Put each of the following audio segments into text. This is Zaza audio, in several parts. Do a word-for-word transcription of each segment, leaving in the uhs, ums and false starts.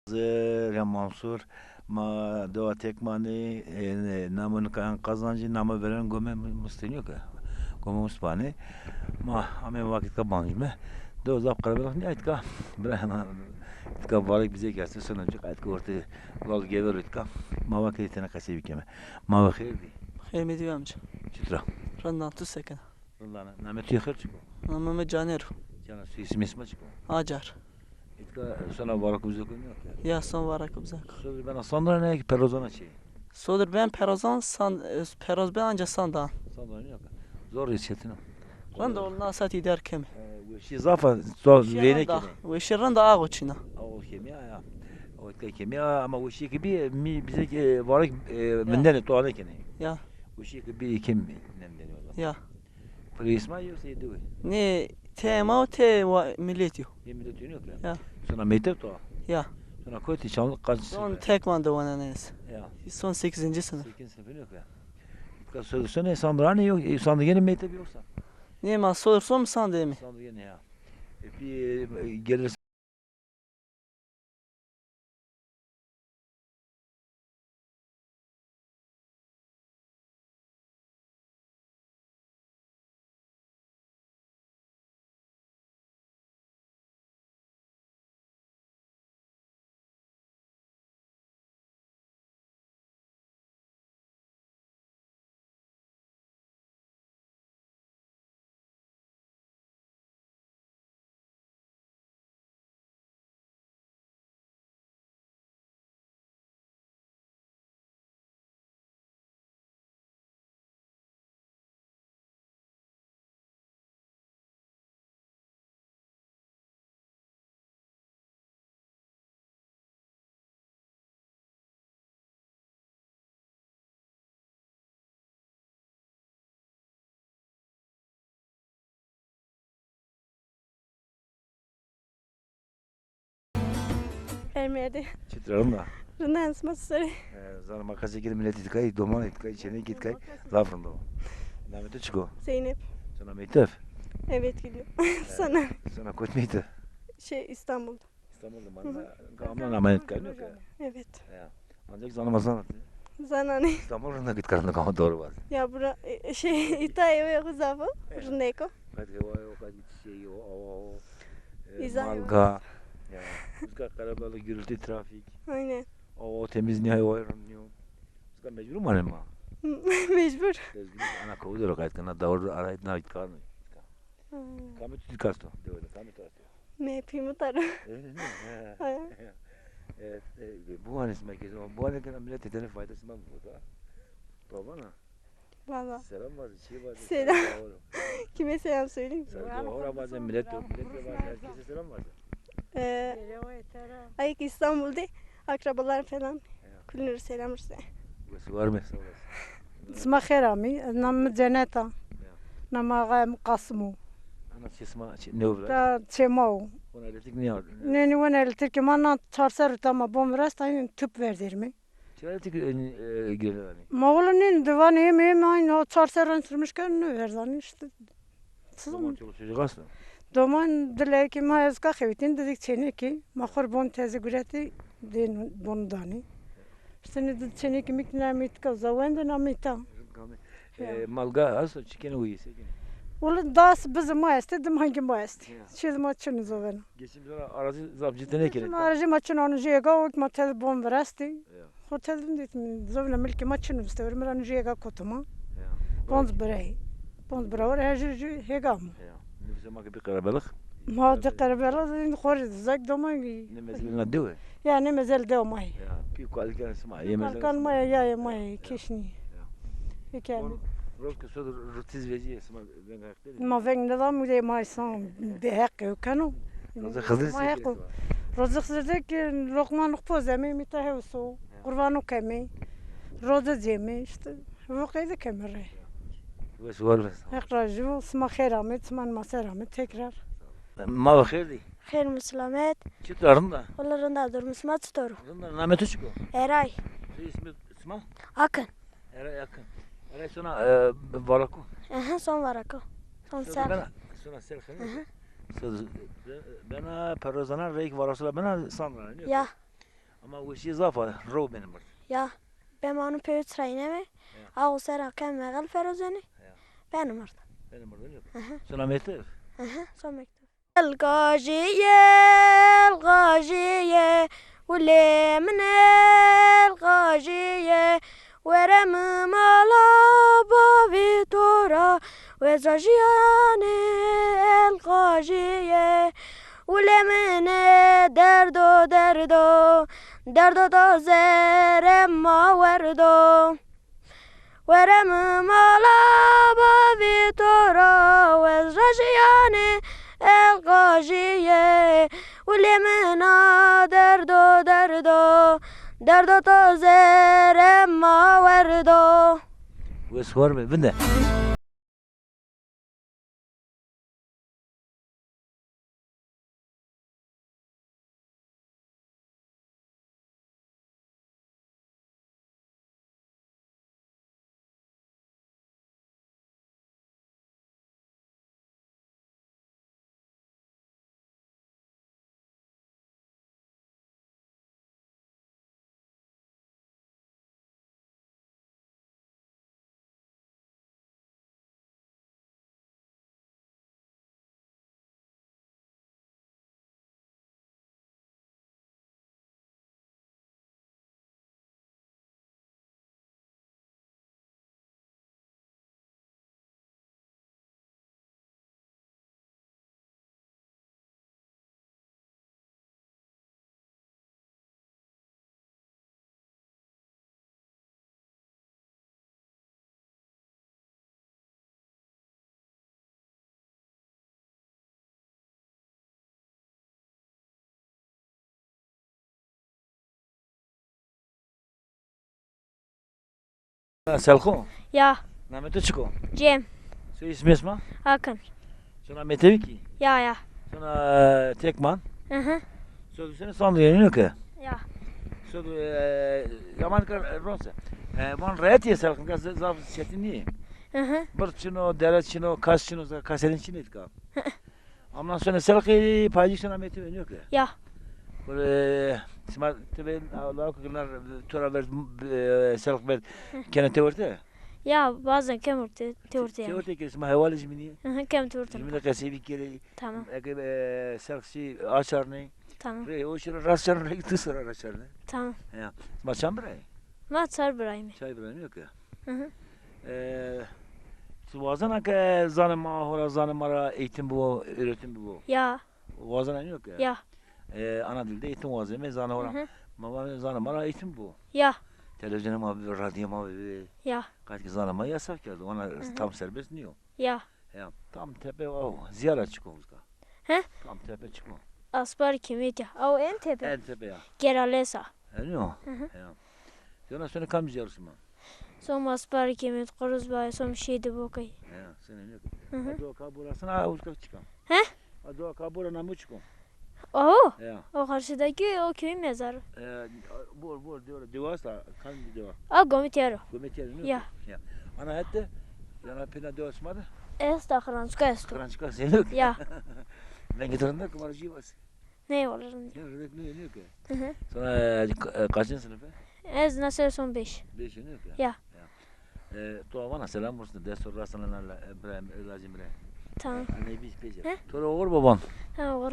Zir ya Mansur, ma dewa Tekmanî, e, namê nika yan Qazancî, namê veren Gome Mustenî yo ke. Gome Muspanî. Ma amê vakit ka bancîme. Dewa zaf qerebelix nîya, îtka bira na, îtka varek bizek estê, sona cik îtka ortê lal gever îtka. Ma vakit tene qesey bikeme. Ma ve xêr dî. Xêr mi dî amca. Çitur a? Rindan, tu se kena? Rindan a. Namê tu yê xêr çik o? Namê mi Caner o. Caner, soyismê sima çik o? Acar. Îtka sona varek bizek nîya ke? Ya, son varek bizek. Sodir bena sandan ya ki perozana çi? Sodir ben perozan san, e, peroz ben anca sandan. Sandan nîya ke. Zor ya, çetin o. Rind o, na saat îdare keme. E, weşî zaf a, to vêne kenê. Weşî rind a, ağo çin a. Ağo kemî ya, ya. O îtka kemî ya, ama weşî ki bî, mi bizek, e, varek, e, vindenê, toane kenê. Ya. Weşî ki bî, kemî nemdenê o zaman. Ya. Piro yê sima yê yoksa yê dewe? Nê, tê ma û tê wa-, miletî yo. Yê miletî yo ke? Ya. Sona mekteb to? Ya. Sona kotî, çand, kaç sınıf? Son Tekman de wanena ez. Ya. Son sekizinci sınıf. Sekizinci sınıf yo ke? Ka so-, sona sandanî yo, e, sandanî mekteb yoksa? Nê, ma so-, son sandanî. Sandanî ya. E, pî, e, gelir Ermedî. Çitur a, rind a? Rind a, sima çitur ê? E, zana ma qesey kenê, miletî îtka yê, domanê îtka yê, çênekê îtka yê, zaf rind o. Namê tu çik o? Zeynep. Sona mekteb? Evet, gidiyorum. Sana. Sona kot mekteb? Şey, İstanbul'da. İstanbul'da. Hı hı. Mana gamla namê îtka nîyo ke? Evet. Ya. Ancak zanima zanatı. Zananî. İstanbul rind a, git karanlık ama doğru var. Ya bura, e, şey, îta ewe xo zaf o, rindek o. Qet hewayê o, qet çiçeği o, awa o, e, malga. Ya. Îtka qerebelix, gürültü, trafik. Aynen. Awa o temiz nîya, hewayê rind nîyo. Îtka mecbur manê ma. Mecbur. Mecbur. Ana kovu de ro qet kena, dawr arayt na îtka. Hmm. Kamê tu îtka esto? Dewe de kamê tu esto? Mi pîmûta ro. Öyle mi? Ha. Ha. Evet, e, bu anı sima ki, bu anı kena, millet tene faydası mı bu da? Babana? Baba. Selam var, şey var. Selam. Kime selam söyleyeyim? Sen de ora bazen millet yok, millet de bazen herkese selam var. Ee, ay ki İstanbul'da akrabalar falan. Ya. Kulünü selam işte. Wes û war be, sağ olasın. Sima xêr amî, ez nam mi Cenet a. Ya. Nam axayê mi Qasim o. Ana çê sima, çê, ne o viraşt? Ta çê ma o. Ona elektrik niya? Nê, nê, ona elektrik ma na çar serr û tama bon virasta, aynı tüp verdirmi. Çi elektrik, e, e, geliyor yani? Ma wala nê, divan hem hem aynı o çar serran sürmüş ke nêverdanî işte. Doman çoluk çocuk hasta? Doman dilekî ma ez ka xewitîn didik çênekî. Ma xor bon teze guretî, dên bon danî. Sini di çênekî mik na mîtka, zawende na mîta. E, malga hasta, çi kenê uyi, se kenê? Wala das bizi ma estê, dimangî ma estê. Ya. Çi ma çin zovena. Geçim zora arazi zaf cite nêkenê. Geçim arazi ma çin, onu jêga o ma teze bon virastî. Ya. Hotel vindî, zovna milkê ma çin vistewir, mi ra nujî hêga kotuma. Ya. Bonz birey. Bonz bira were, her jû jû hêga mi. Ya. Nufusê ma ki bî qerebelix. Ma de qerebelix, zî xo rê zek doman gî. Ne mezgî na dewe? Ya, ne mezel dew ma yê. Ya. Pî kalkan sima yê, mezel. Kalkan ma yê, ya, ya ma yê, keşnî. Ya. Peki. Roz ke so rutiz vecî sima. Ma veng nida, mudê ma îsan bêheq ew keno. Roze Xizirî ma heq o. Roze Xizirî de ki loqman xo pozeme, mîta hewso. Ya. Qurban o keme. Roze ceme, işte. Vo qeyde keme rê. Wes war be. Heq razî bo, sima xêr amê, çiman ma ser amê tekrar. Ma ve xêr dî. Xêr mi selamet. Çitur a, rind a? Wala rind a, durumê sima çitur o? Rind a, namê tu çik o? Eray. Soy ismê sima? Akın. Eray Akın. Eray sona, e, varako? Aha, son varako. Son ser. Bena, sona ser xene. Aha. Sona, bena perozana reyk varasula bena sandra, ne? Ya. Ama weşî zaf a, rew benî mird. Ya, bê ma unu pê çirayîne me. Ya. Aw sera ke mexel ferozenî. Ya. Benî mird. Benî mird, öyle mi? Aha. Sona mekteb? Aha, son mekteb. El qajîye, el qajîye, wulê min el qajîye, were mi mala bavî to ra, wezra jiyanê el qajîye. Wulê min e derdo, derdo, derdo to zere ma werdo. Were mi mala bavî to ra, wezra jiyanê el qajîye. Wulê min a derdo, derdo, derdo to zere ma werdo. Wes war be, vinde. Selxo. Ya. Namê to çik o? Cem. Soy ismi esma? Akın. Sona mektebî kî? Ya, ya. Sona, e, tek man? Hı hı. Sodu sene son diye yok ki. Ya. Sodu, e, yaman kar, e, ronse. E, van rahat ya Selxo, ka z-, zaf çetin değil. Hı hı. Bir çino, dere çino, kas çino, kaserin çino etka. Amnan sona Selxî paycîk sona mektebî yok ki. Ya. Böyle, sima tebe Allah kırlar, tora ver, e, Selxî ver, kene te orte. Ya, bazen kem orte, te orte yani. Te orte ki sima hevalî jimînî. Hı hı, kem te orte. Jimînî qesey bî kerê. Tamam. Eke, e, Selxî açarnê. Tamam. Rê, o şira rast çarnê, rê tu sira rast çarnê. Tamam. Ya. Ma çand birayî? Ma çar birayî me. Çar birayî yok ki. Hı hı. E, tu wazena ke zanê ma hora, zanê ma ra eğitim bibo, öğretim bibo? Ya. Wazena yok ya. Ya. E, ana dilde eğitim wazeme, zanê hora. Hı hı. Ma va zanê ma ra eğitim bibo. Ya. Televizyonê ma bibi, radyoyê ma bibi. Ya. Qet ki zanê ma yasak kerdo. Ona tam serbest niyo. Ya. Ya. Tam tepe o. Ziyara çik o uska. He? Tam tepe çik o. Aspar Kemit ya. Aw en tepe. En tepe ya. Geralesa. Eno? Hı hı. Ya. Yona sona kam ziyarı sima? Soma Aspar Kemit, Quruz Bay, som Şehîd Bokay. Ya, sen ne? Hı hı. Ado kabura sana uska çik o. He? Ado kabura namu çik o. Oho. Ya. O karşıdaki o köyün mezarı. E, bor, bor, diyor, Divas da, kan bir Divas. A, Gomitero. Gomitero, ne? Ya. Ya. Ana hette, yana pina Divas mı da? Esta, Krançka esto. Krançka, sen yok. Ya. Ben getirdim de kumarcı Divas. Ne olur? Ya, rek ne, ne ki? Hı hı. Sonra, e, ka-, e, kaçıncı sınıfı? Ez nasıl son beş. Beş, ne ki? Ya. Ya. E, to vana selam olsun. Destur rastlana, e, İbrahim, e, Lacim Bre. Tamam. E, ne biz pece. He? Tora oğur baban. Ha, oğur.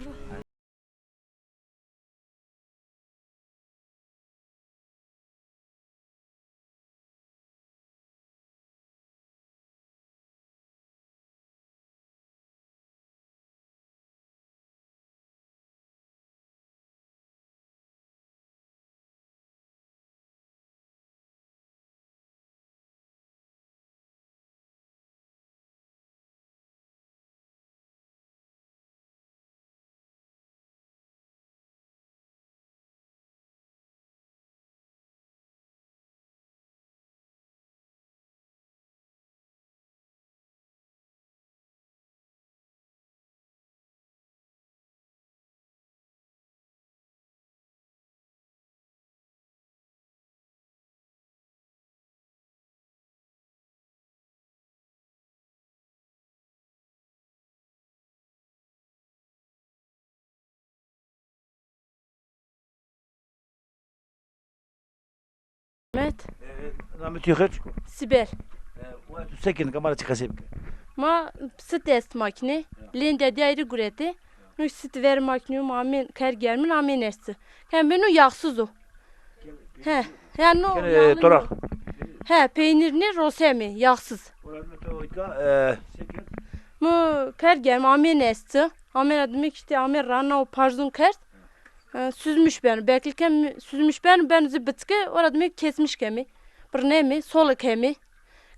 Met. E, namê tu xêr çik o? Sibel. E, wa tu se kenî, ma ra çi qesey bike? Ma sit est makîne. Ya. Lêndîya dî ayrî guretê. No sit ver makîne, ma amên ker germin, amên est. Hem beno yağsız o. He, yani no. Kenê, yağlı toraq. He, peynir nê, rosemê, yağsız. Ora me to e, se kenî? Mu ker germin, amên est. Amên ra demek işte, amên rana o parzun kerd. E, süzmüş beno. Belki kem süzmüş beno, beno zî bitike, ora demek kesmiş kemî. Birnemî, sole kemî.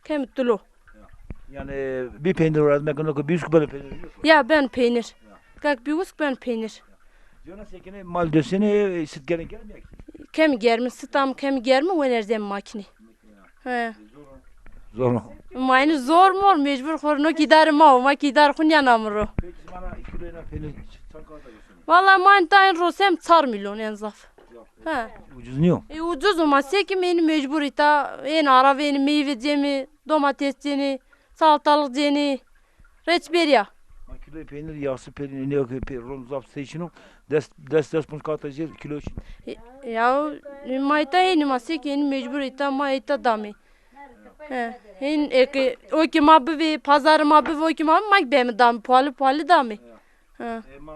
Kemî tulo. Ya. Yani bir peynir ora demek ki bir yüz kupa peynir yiyor. Ya, ben peynir. Ya. Kak bir yüz ben peynir. Diyor nasıl ki mal dösene, sit gelen gelmiyor ki. Kemî germin, sitam kemî germin, wenerzem makîne. He. Zor mu? Ma înî zor mor, mecbur xo rê no kî îdare ma o, ma kî îdare xo nîya namiro. Peki, bana iki lira peynir çan kağıda götürün. Valla ma înî ta înî rosem çar milyon en zaf. He. Ucuz nîyo? E, ucuz o, ma se kî, ma înî mecbur îta, ên ara vênî, meyve cênî, domates cênî, salatalık cênî. Reçberîya. Ma kiloyê peynir, yağsız peynir, ne yok, pe-, ron zaf seçino. Des, des, des ponc kağıt jêr kilo çin. E, ya, ma îta hênî, ma se kî hênî mecbur îta, ma îta damê. He, hên eke, o ki ma bivê, pazarê ma bivê, o ki ma bivê, ma ki bemî damê, puali puali damê. He. E, ma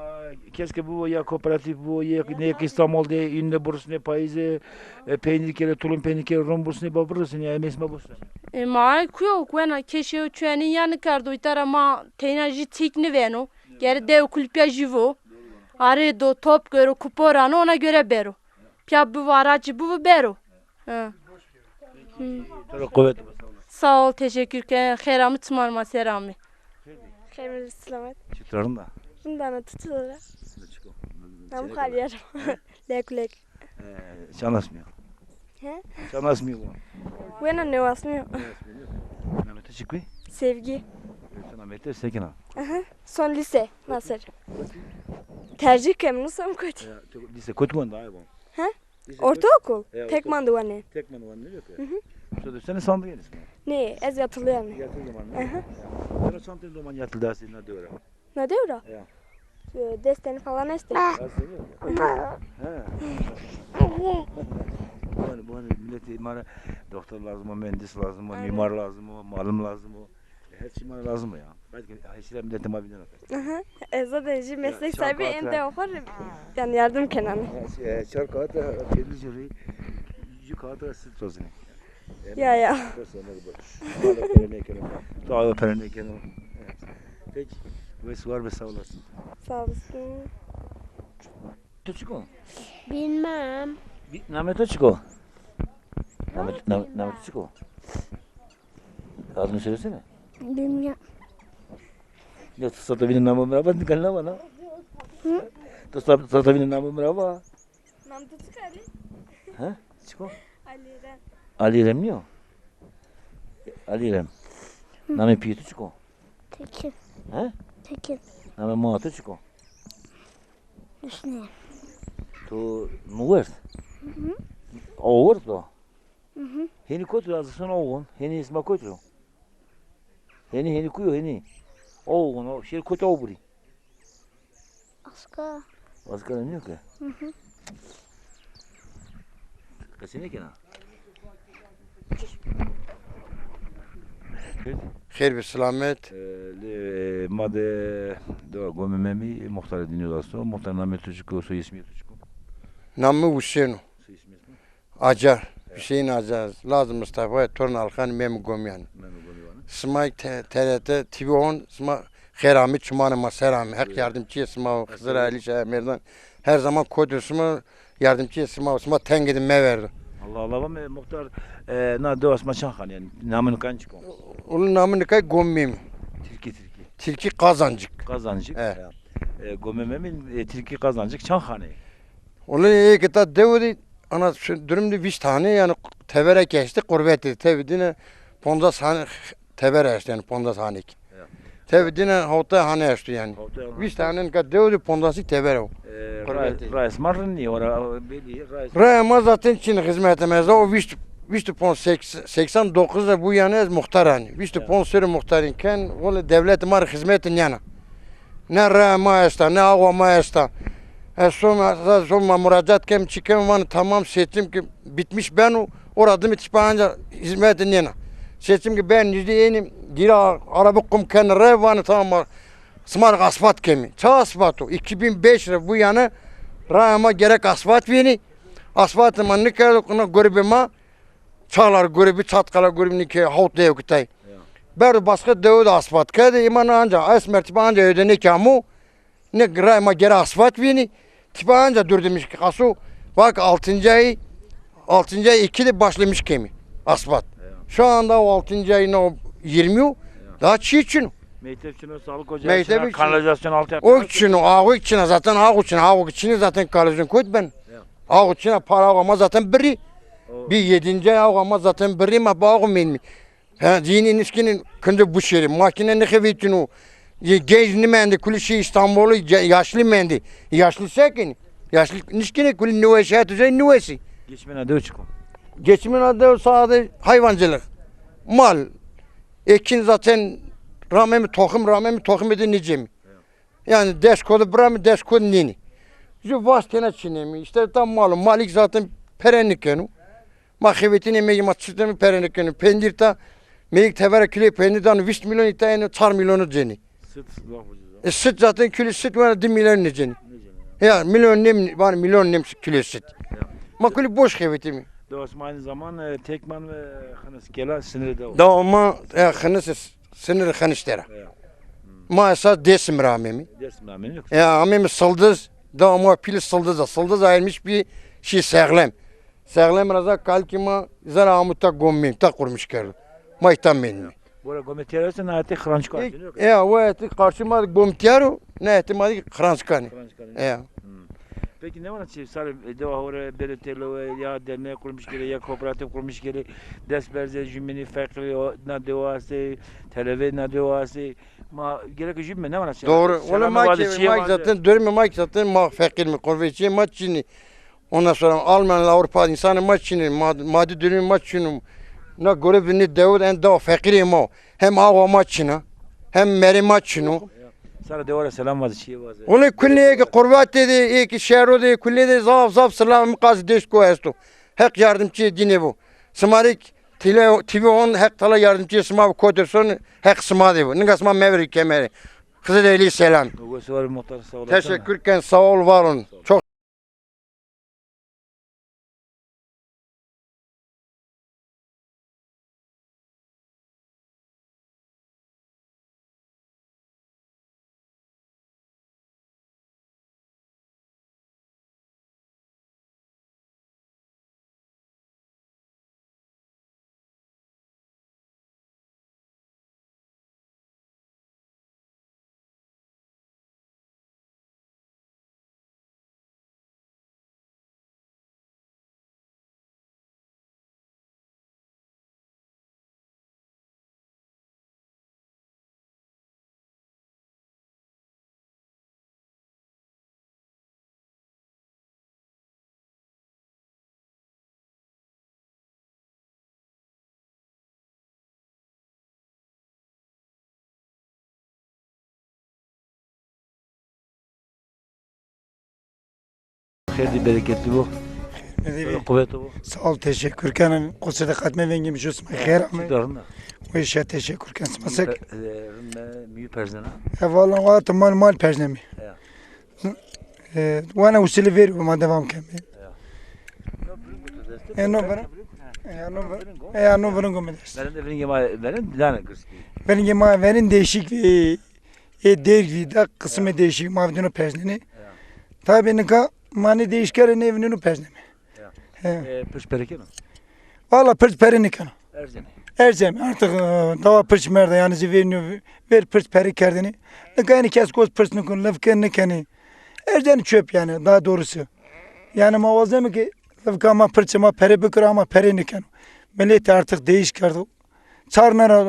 keske bibo ya kooperatif bibo, ya ne ki İstanbul de, ünde burası ne payızı, e, peynir kere, tulum peynir kere, ron burası ne babırısın ya, emes ma burası. E, ma kuyo, kuena keşe o çueni yanı kardo, itara ma teyna jî tik niveno. Geri dew kulpya jî vo. Arê do top gero, kuporano, ona göre bero. Pya bivo, araçî bivo, bero. Ha. Peki, to ra quwet. Sağ ol, teşekkür ken. Xêr amî, çiman ma ser amî. Xêr mi, selamet. Çitur a, rinda? Rinda, na tu çitur a? Rinda, çik o? Nam xalî ya. Lek lek. E, çan asmî yo? He? Çan asmî yo? Wena nêwasmî yo. Nêwasmî yo. Namê to çik o? Sevgi. E, to namê to se kena? Aha. Son lise, nasıl? Tercih kem, nusam kotî. Ya, to lise kotî wenda, ay bon. He? Lise kotî? Ortaokul? Ya, tek ortaokul. Manda wanê. Tek manda wanê, yok ya. Hı hı. Şurada sene sandık yeriz mi? Ne, ez yatılı yani. Yatılı zaman ne? Aha. Sonra çantayı zaman yatılı dersi ne diyor? Na dewra? Ya. E, des tenî falan estê. Dersi yok. Ha. Bu hani, bu hani millet, ma ra doktor lazım o, mühendis lazım o, aynen, mimar lazım o, malim lazım o. E, her şey ma ra lazım o ya. Belki hemşire millet ma bilen. Aha. E, zaten jî meslek sahibi, en de oxir yani yardım kenan. Ya, şey, e, çar kağıt da kirli jüri, yüzü kağıt da süt olsun. Ya, ya. Ama da pere nêkeno. Daha da pere nêkeno. Peki. Ve suar ve sağ olasın. Sağ olasın. Tu çik o? Bilmem. Bi-, namê to çik o? Namê, namê, namê to çik o? Adını söylesene. Bilmem. Ya, tu sata bini namı merhaba, nika ne bana? Hı? Tu sata, sata bini namı merhaba. Nam tu çik a rê? He? Çik o? Ali Rem. Ali Rem nîyo? Ali Rem. Hı. Namê pîyê tu çik o? Tekin. He? Tekin. Namê maa tu çik o? Hüsnü. Tu nu werd? Hı hı. O werd o? Hı hı. Hênî kotî ra zî sona o won? Hênî îsma kotî ro? Hênî, hênî kuyo hênî? O won, o şêr kotî o burî? Aska. Aska nîyo ke? Hı hı. Qesey nêkena? Xêr bi selamet. E, lê, e, ma de dewa Gomê Memî, muxtarê dinî de esto. Muxtar, namê to çik o, soy ismî to çik o? Namê mi Husên o. Soy ismî to? Acar, Hüseyin Acar, Laz Mustafa, torn Alkan, Memî Gomîyan. Memî Gomîyan. Sima te-, T R T T V on, sima xêr amî, çimanê ma ser amî. Heq yardımcıyê sima o, Xizir Elî Şah Merdan. Her zaman kotî sima, yardımcıyê sima o, sima tengê de meverdo. Allah Allah, vame muxtar, e, na dewa sima çan xanî yanî? Namê nika çik o? Ulu namê nika Gomî Memî. Tirkî, tirkî. Tirkî Kazancık. Kazancık. E. Ya. E, Gomê Memî, e, tirkî Kazancık çan xanî? Ulu ê ke ta dewe de, ana şu durum de vîst hanî, yanî tevere ke estê qurbetî de, tevî dîne pondas hanî tevere estê, yanî pondas hanî ki. Ya. Tevî dîne hewtay hanî esto yanî. Hewtay hanî. Vîst hanî nika dewe de, pondasî tevere o. E, qurbetî. Ra-, raya sima rind nîyo, ora belî, raya sima. Raya ma zaten çin, xizmetê ma ez o vîst, vîst û ponc, seks-, seksen dokuz de bu yanî ez muxtar hanî. Vîst û ponc serrî muxtarîn ken, wele dewlet ma rê xizmetî nîyena. Ne raya ma esta, ne awa ma esta. Ez soma, soma muracat kem, çi kem, vanê tamam, seçim ki bitmiş beno, ora dimi tipa anca hizmet nêna. Seçim ki ben yüzde elli dira araba kum ken re, vanê tamam, sima asfalt kemi. Ça asfalt o? İki bin beş re bu yana raya ma gerek asfalt vini. Asfalt ma nikerdo, kuna grubi ma, Çağlar grubi, Çatkala grubi nike hawt deyo kitay. Berdo başka deyo da asfalt kedi, iman anca, esmer tipa anca ödene kamu. Ne ray ma gere asfalt vini. Tipa anca dördümüş kasu. Bak altıncı ay, altıncı ay iki de başlamış kemi asfalt. Şu anda o altıncı ay no yirmi, daha çi için? Mektep için o, sağlık ocağı için, kanalizasyon altyapı. O için o, ağu için zaten, ağu için, ağu için zaten kanalizasyon koydu ben. Ağu için para ama zaten biri. Bir yedinci ay ağu ama zaten biri ma bağu menmi. Ha, zihni nişkinin kınca bu şehri. Makine ne xevetinu. Ye, genç ni mendi, kulişi İstanbul'u, yaşlı mendi. Yaşlı sekin. Yaşlı nişkine kuli nüvesi, hat üzeri nüvesi. Geçmen adı çıkma. Geçmen adı sade hayvancılık. Mal. Ekin zaten ramemi tohum, ramemi tohum edi nicemi. Yani des kodu bıramı, des kodu nini. Ju vastene çinemi. İşte tam malu, malik zaten pere nikenu. Ma xevetine megi ma çiftemi pere nikenu. Pendir ta, meyik tevere kilo pendir dan vist milyon ita yani çar milyonu ceni. Süt daha ucuz. E, süt zaten kilo süt var di milyon ne ceni. Ya milyon nem var, milyon nem kilo süt. Ma kuli boş xevetimi. Dewa sima aynı zaman e, Tekman ve Xınıs Kela sınırı da var. Dewa ma e, Xınıs sınırı Xınıs tera. Ma esas Dêsim ra amemi. Dêsim ra amemi. Ya amemi Sıldız. Dewa ma pili Sıldız. Sıldız ayırmış bir şey sağlam. Sağlam raza kalki ma zara amuta gommin ta kurmuş kerdo. Ma ita menmi. Bora gomê tiyar esta, na hetê Xırançka. E, o hetê karşı ma gom tiyar o, na hetê ma de Xırançkani. Xırançkani. E. Peki ne var çi sarı dewa hore bere telo ya dernek kurmuş gere ya kooperatif kurmuş gere des berze jümini fakiri na dewa esti, televe na dewa esti. Ma gerek jümme ne var çi? Doğru. Öyle ma ki, ma zaten dönme ma ki zaten ma fakir mi, korveçi ma çini. Ondan sonra Almanya, Avrupa insanı ma çini, mad- maddi durumu ma çinu. Na göre bir ne devlet en daha fakir ma. Hem ağwa ma çina, hem meri ma çinu. Sana devara selam vazı, şey vazı. Onu kulliye ki kurbat dedi, iyi ki şehro dedi, kulliye dedi, zaf zaf selam mı kaz deşko esto. Hak yardımcı dine bu. Sımarik tile, T V on hak tala yardımcı sıma bu kodur son hak sıma de bu. Ninga sıma mevri kemeri. Kızılderili selam. Teşekkür ken sağ ol, var olun. Çok Xêr dî, bereketli bo. Xêr dî. Kuvvetli bo. Sağ ol, teşekkür kenim. Qusur de qatme vengim ju sima xêr ame. Çi darna? Weşe teşekkür ken sima sek. Pe- e, rind me, mîyû perznena. E, valla, wata mal mal perznemi. Ya. E, wana usili ver ma devam kemi. E, no veren. E, no veren. E, no veren mi dest. Verende veringe ma veren dilane gırski. Veringe ma verin değişik, e, e, derg vi da kısmı değişik ma vidino perzneni. Tabi nika mani değişkere ne vinino perznemi. He. E, pirs perekeno? Valla pirs pere nikeno. Erzeni. Erzem artık e, dava pirs merda yani zî verniyo ver pirs pere kerdeni. Nika yani kes gos pirs nikon, lafke nikeni. Erzeni çöp yani daha doğrusu. Yani ma wazemi ki lafka ma pirs ma pere bikir ama pere nikeno. Millet artık değiş kerdo. Çarnera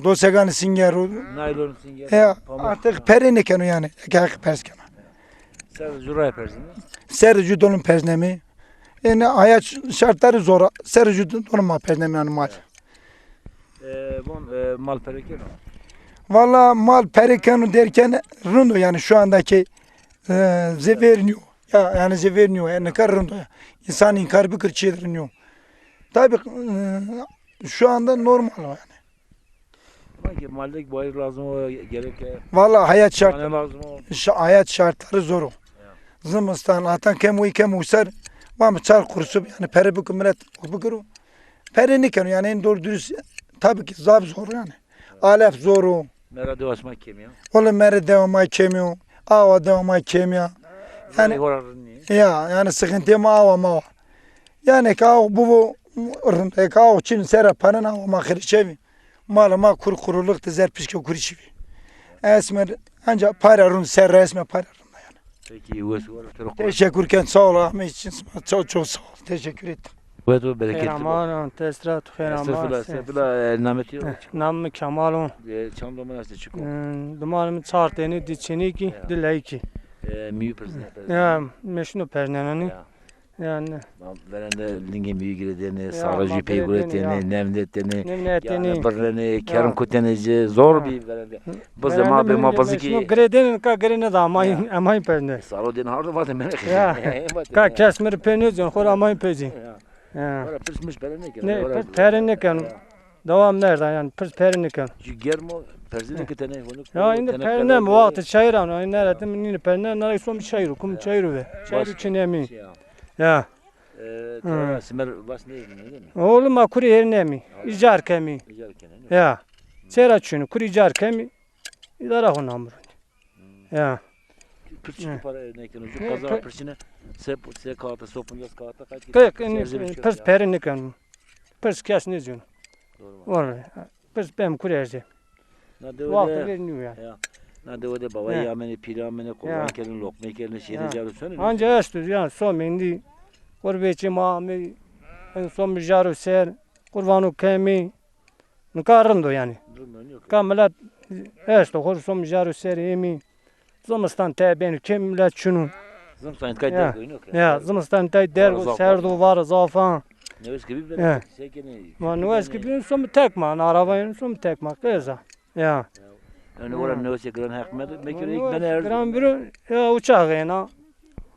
dosegan singer o. Naylon singer. Ya artık pere nikeno yani. Eke hak pers keno. Ser juraya perzinî? Ser ju dolun perznemi. Yani hayat şartları zor. Ser ju dolun ma perznemi yani mal. E, von e, mal perekeno? Valla mal perekeno derken rind o yani şu andaki e, zî ver nîyo. Ya, yanî zî vernîyo, yanî nika rind o ya. Însan înkar bikir çîyê rind nîyo. Tabii, e, şu anda normal o yanî. Ama ki maldeki bayır lazım o, gerek e. Valla hayat şart, lazım o. Şa-, hayat şartları zor o. Ya. Zimistan, hatan kem uy kem uy ser, va mi çar kuruş yanî pere bikir milet bikiro. Pere nîkeno yanî en doğru dürüst, tabii ki zaf zor yanî. Alef zor o. Mera dewa şima kemî ya. Oğlum mera dewa ma kemî yo. Awa dewa ma kemî ya. Yanî hora rind nî. Ya, yanî sıkıntı ma awa ma wa. Yanî ki awa bu bu rind, ki awa çin sera panen awa ma xirçevî. Mala ma kur kuruluk de zer pişke kurişi bi. Esmer ancak para run ser resme para run yanî. Peki, wes war, to ro. Teşekkür ken, sağ ol Ahmet için. Çok çok sağ ol. Teşekkür ettim. Wes war, bereketli. Xêr aman, testrat, xêr aman. Estağfurullah, estağfurullah, e, namê to? Namê mi Kemal o. E, çand doman estê, çik o? E, domanê mi çar tenî, di çênekî, di leyîkî. E, mîyû pirs ne, pirs. Ya, meşino pernenanî. Ya. Yanî. Ma verende lingê mîyû girêdêne, ya, sarajî pey guretêne, nemnetêne, nemnetêne, yanî birnenê, kerm kutenê ci, zor bî verende. Bize ma bê ma bizikî. Girêdêne, ka girê nêda, emayî, emayî pernê. Saro dên hardo vate mene. Ya. Ka kes mi rê pê nêcon, xo rê emayî pê cî. Ya. Ya. Ora pirs mirs pere nêkeno. Ne, pirs pere nêkeno. Dewa merda yanî, pirs pere nêkeno. Ci germo, perzine ki tenê, honuk. Ya, indi perneme, wextê çayîran o, indi neretim, nîne perneme, nara somî çayîro, kum çayîro ve. Çayîro çinemî. Ya. E, tera simer vas nêyî, ne deme? Oğlum ma kurî hêr nemî. Îcar kemî. Îcar kenê, ne? Ya. Çera çûnî, kurî îcar kemî. Îdara xo namurun. Ya. Pirs çik para nêkeno? Ju kaza pirsine se, se kağıta, se poncas kağıta kaç? Pek, pirs peri nêkeno. Pirs kes nêcûn. Doğru. Vallahi. Pirs bem kur erzê. Na dewe de. Wextê ver nîyo ya. Ya. Na dewe de bawayî amenê, pîrî amenê, qurban kerdin, lokmê kerdin, şêrê caro sonê. Anca esto ya, somê indi. Qurbetçî ma amê, en somê caro ser, qurbano kemî. Nika rind o yanî. Rind o, yok. Ka milet esto, xo rê somê caro ser êmî. Zimistan tey beno, kêm milet çin o. Zimistan tey derg o, yok. Ya, zimistan tey derg o, serd o, vara zaf a. Newes gibi böyle şey gene. Ma newes gibi somê tek ma, araba yeno somê tek ma, qeza. Ya. Yani ora newesê giran heq me, me kere ilk ben erz. Giran biro, ya uçak êna,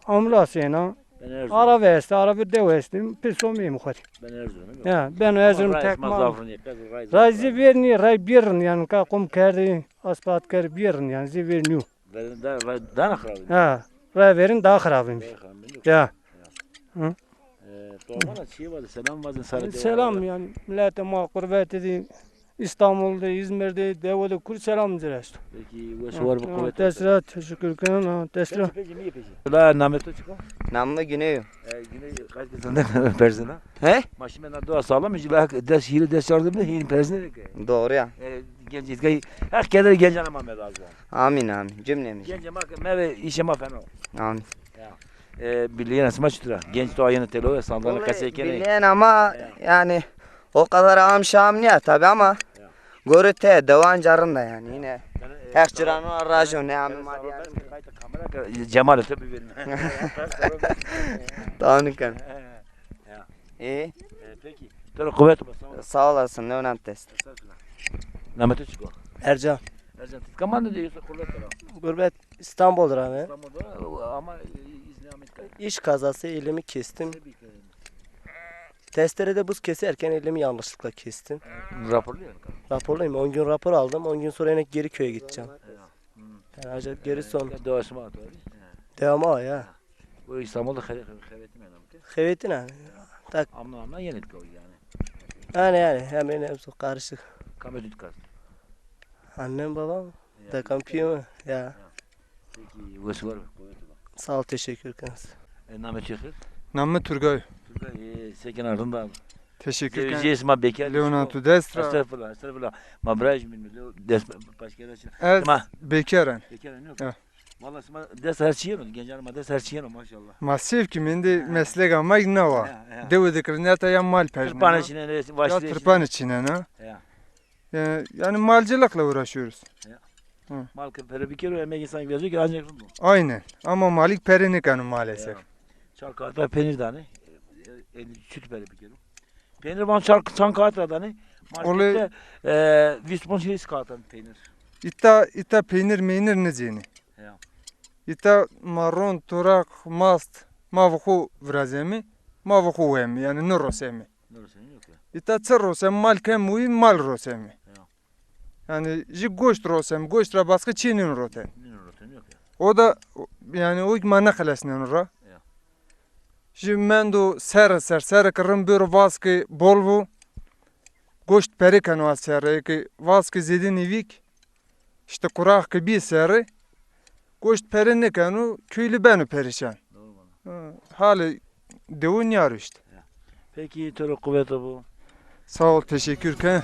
ambulans êna. Ben Erzurum. Araba estê, araba dew estê, pê somê êmî xo rê. Ben Erzurum. Ya, ben Erzurum tek ma. Razî ver nî, ray bir rind yanî, ka qum kerdî, aspat kerdî bir rind yanî, zî ver nîyo. Verin da, ray daha xirab. Ha, ray verin daha xirab îmî. Ya. Hı? E, sormana çiye vazin, selam vazin sarı. Selam yanî, miletê ma qurbetî dî. İstanbul'da, İzmir'de, dewe de kur selam ci ra esto. Peki, wes war bi, quwet. Dest ra, teşekkür ken, ha, dest ra. Peki, peki, niye peki? La, namê to çik o? Namê mi Güney o. E, Güney, kaç kez sende perzina? He? Ma şimdi na dua sağlam, jila dest hîrê dest yardım da hîn perzina de ke. Doğru ya. E, genç itkay, her keder genç ama me lazım. Amin, amin. Cümlemiz. Genç ama me ve iş ama fena. Amin. Ya. E, bilîyena sima çitur a? Genç to ayene telo, sandalye qesey kenê. Bilîyen ama yanî o kadar am şam nîya tabi ama gorê te dewan ca rind a yanî yine. Heq cirano rajo ne amê ma dî yanî. Cemal te biverin. Tamam ken. Ya. E? E, peki. To rê quwet be, sağ ol. Sağ olasın, ne önemli test. Estağfurullah. Namê to çik o? Ercan. Ercan, ti kaman de yoksa gurbet ra? Gurbet İstanbul ra me. İstanbul'da ama, e, İzmir, Amerika. İş kazası, elimi kestim. Testerede buz keserken elimi yanlışlıkla kestim. Raporluyor musun? Raporluyum. On gün rapor aldım. On gün sonra yine geri köye gideceğim. Ya. Hı. Yani acayip geri son. Ya, doğaçma atıyor. Devamı o ya. Bu İstanbul'da xevetin yani. Xevetin ha. Tak. Amna amna yeni yani. Yani yani hemen hepsi karışık. Kamet utkas. Annem babam. Ya. Takam piyama. Ya. Peki, wes war, quwet be. Sağ ol, teşekkür ederiz. E, namê to xêr? Namê mi Turgay. Turgay, e, se kena, rind a? Teşekkür ederim. Zewicîyê sima bekar. Leona tu dest ra. Estağfurullah, estağfurullah. Ma birayê jû mi, dest başka ra. Ez bekar en. Bekar en, yok. Ya. Valla sima dest her çî yeno, gencan ma dest her çî yeno maşallah. Ma sêv kî mendê mesleka ma na wa. Ya, ya. Dewe de kirîn ya ta ya mal pejmena. Tirpanê çînenê, ya vaştî tirpanê çînena. Ya. E, yani malcılıkla uğraşıyoruz. Ya. Hı. Mal ki pere bikero, emek insan verecek ancak rind o. Aynen. Ama malik pere nêkeno maalesef. Ya. Çar kağıta peynir danê. E, e, çut pere bikero. Peynir van çar, çan kağıt ra danê. Markette, e, vîst ponc hîris kağıt danê peynir. Îta, îta peynir meynir nêcênê. Ya. Îta ma ron, toraq, mast, ma bi xo virazemî, ma bi xo wemî, yanî nirosêmî. Nirosêmî, yok ya. Îta çi rosem, mal kem uy, mal rosêmî. Ya. Yanî jî goşt rosem, goşt ra başka çî nîn roten. Nîn roten, yok ya. O da, yanî o ki ma nêxelesneno ra. Ya. Jî mendo serre ser, serre ki rind bêro, vaz ki bol bo, goşt perî keno a serre, ki vaz ki zêdî nîvîk, îşte quraq ki bî serre, goşt perî nêkeno, köylü beno perîşan. Doğru valla. Hı, halê dewe nîya ro îşte. Ya. Peki, to rê quwet bo. Sağ ol, teşekkür ken.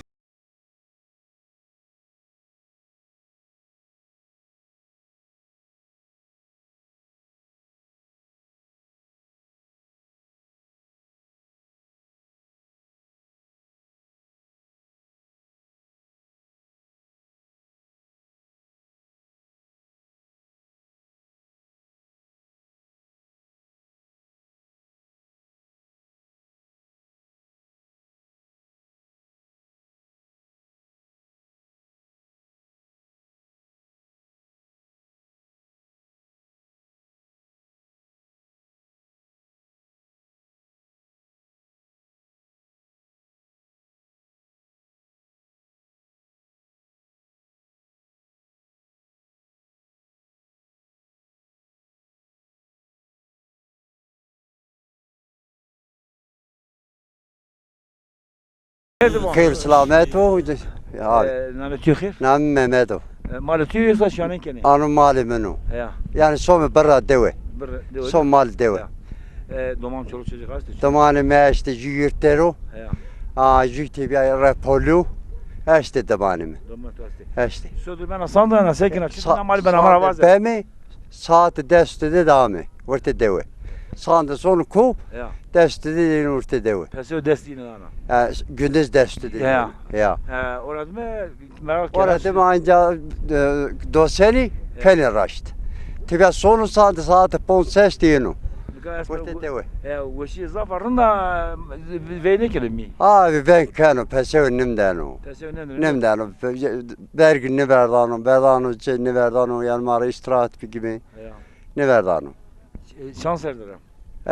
Xeyr selamet bo. Ya. E, namê tu xêr? Namê Mehmet o. E, malê tu yê sa şiyanên kenê? Ano malê min o. Ya. Yanî some birra dewe. Birra dewe. Some mal dewe. Ya. E, doman, çoluk çocuk hastê? Domanê mi estê, jû yurt der o. Ya. A, jû tebîya repolî yo. Estê domanê mi. Doman tu estê. Estê. Sodir bena sandana, sekina, çi sa-, na malî bena, ma ra vaze. Beme, saat des de dame, ortê dewe. Sande sono ko, ya, des de yeno ortê dewe. Pesew des de yeno ana. E, gündüz des de yeno. Ya. Ya. E, ora dime, merak. Ora dime anca, e, dosenî, ya, penê raşt. Tebîya sono sande saat ponc ses de yeno. Ortê dewe. E, weşîye zaf a rind a, veng nêkeno mî. A, veng keno, pesew nimdeno. Pesew nimdeno. Nimdeno. Berg nêverdano, verdano, çi nêverdano, yanî ma ra îstirahat bikîme. Ya. Nêverdano. E, çand serr der a?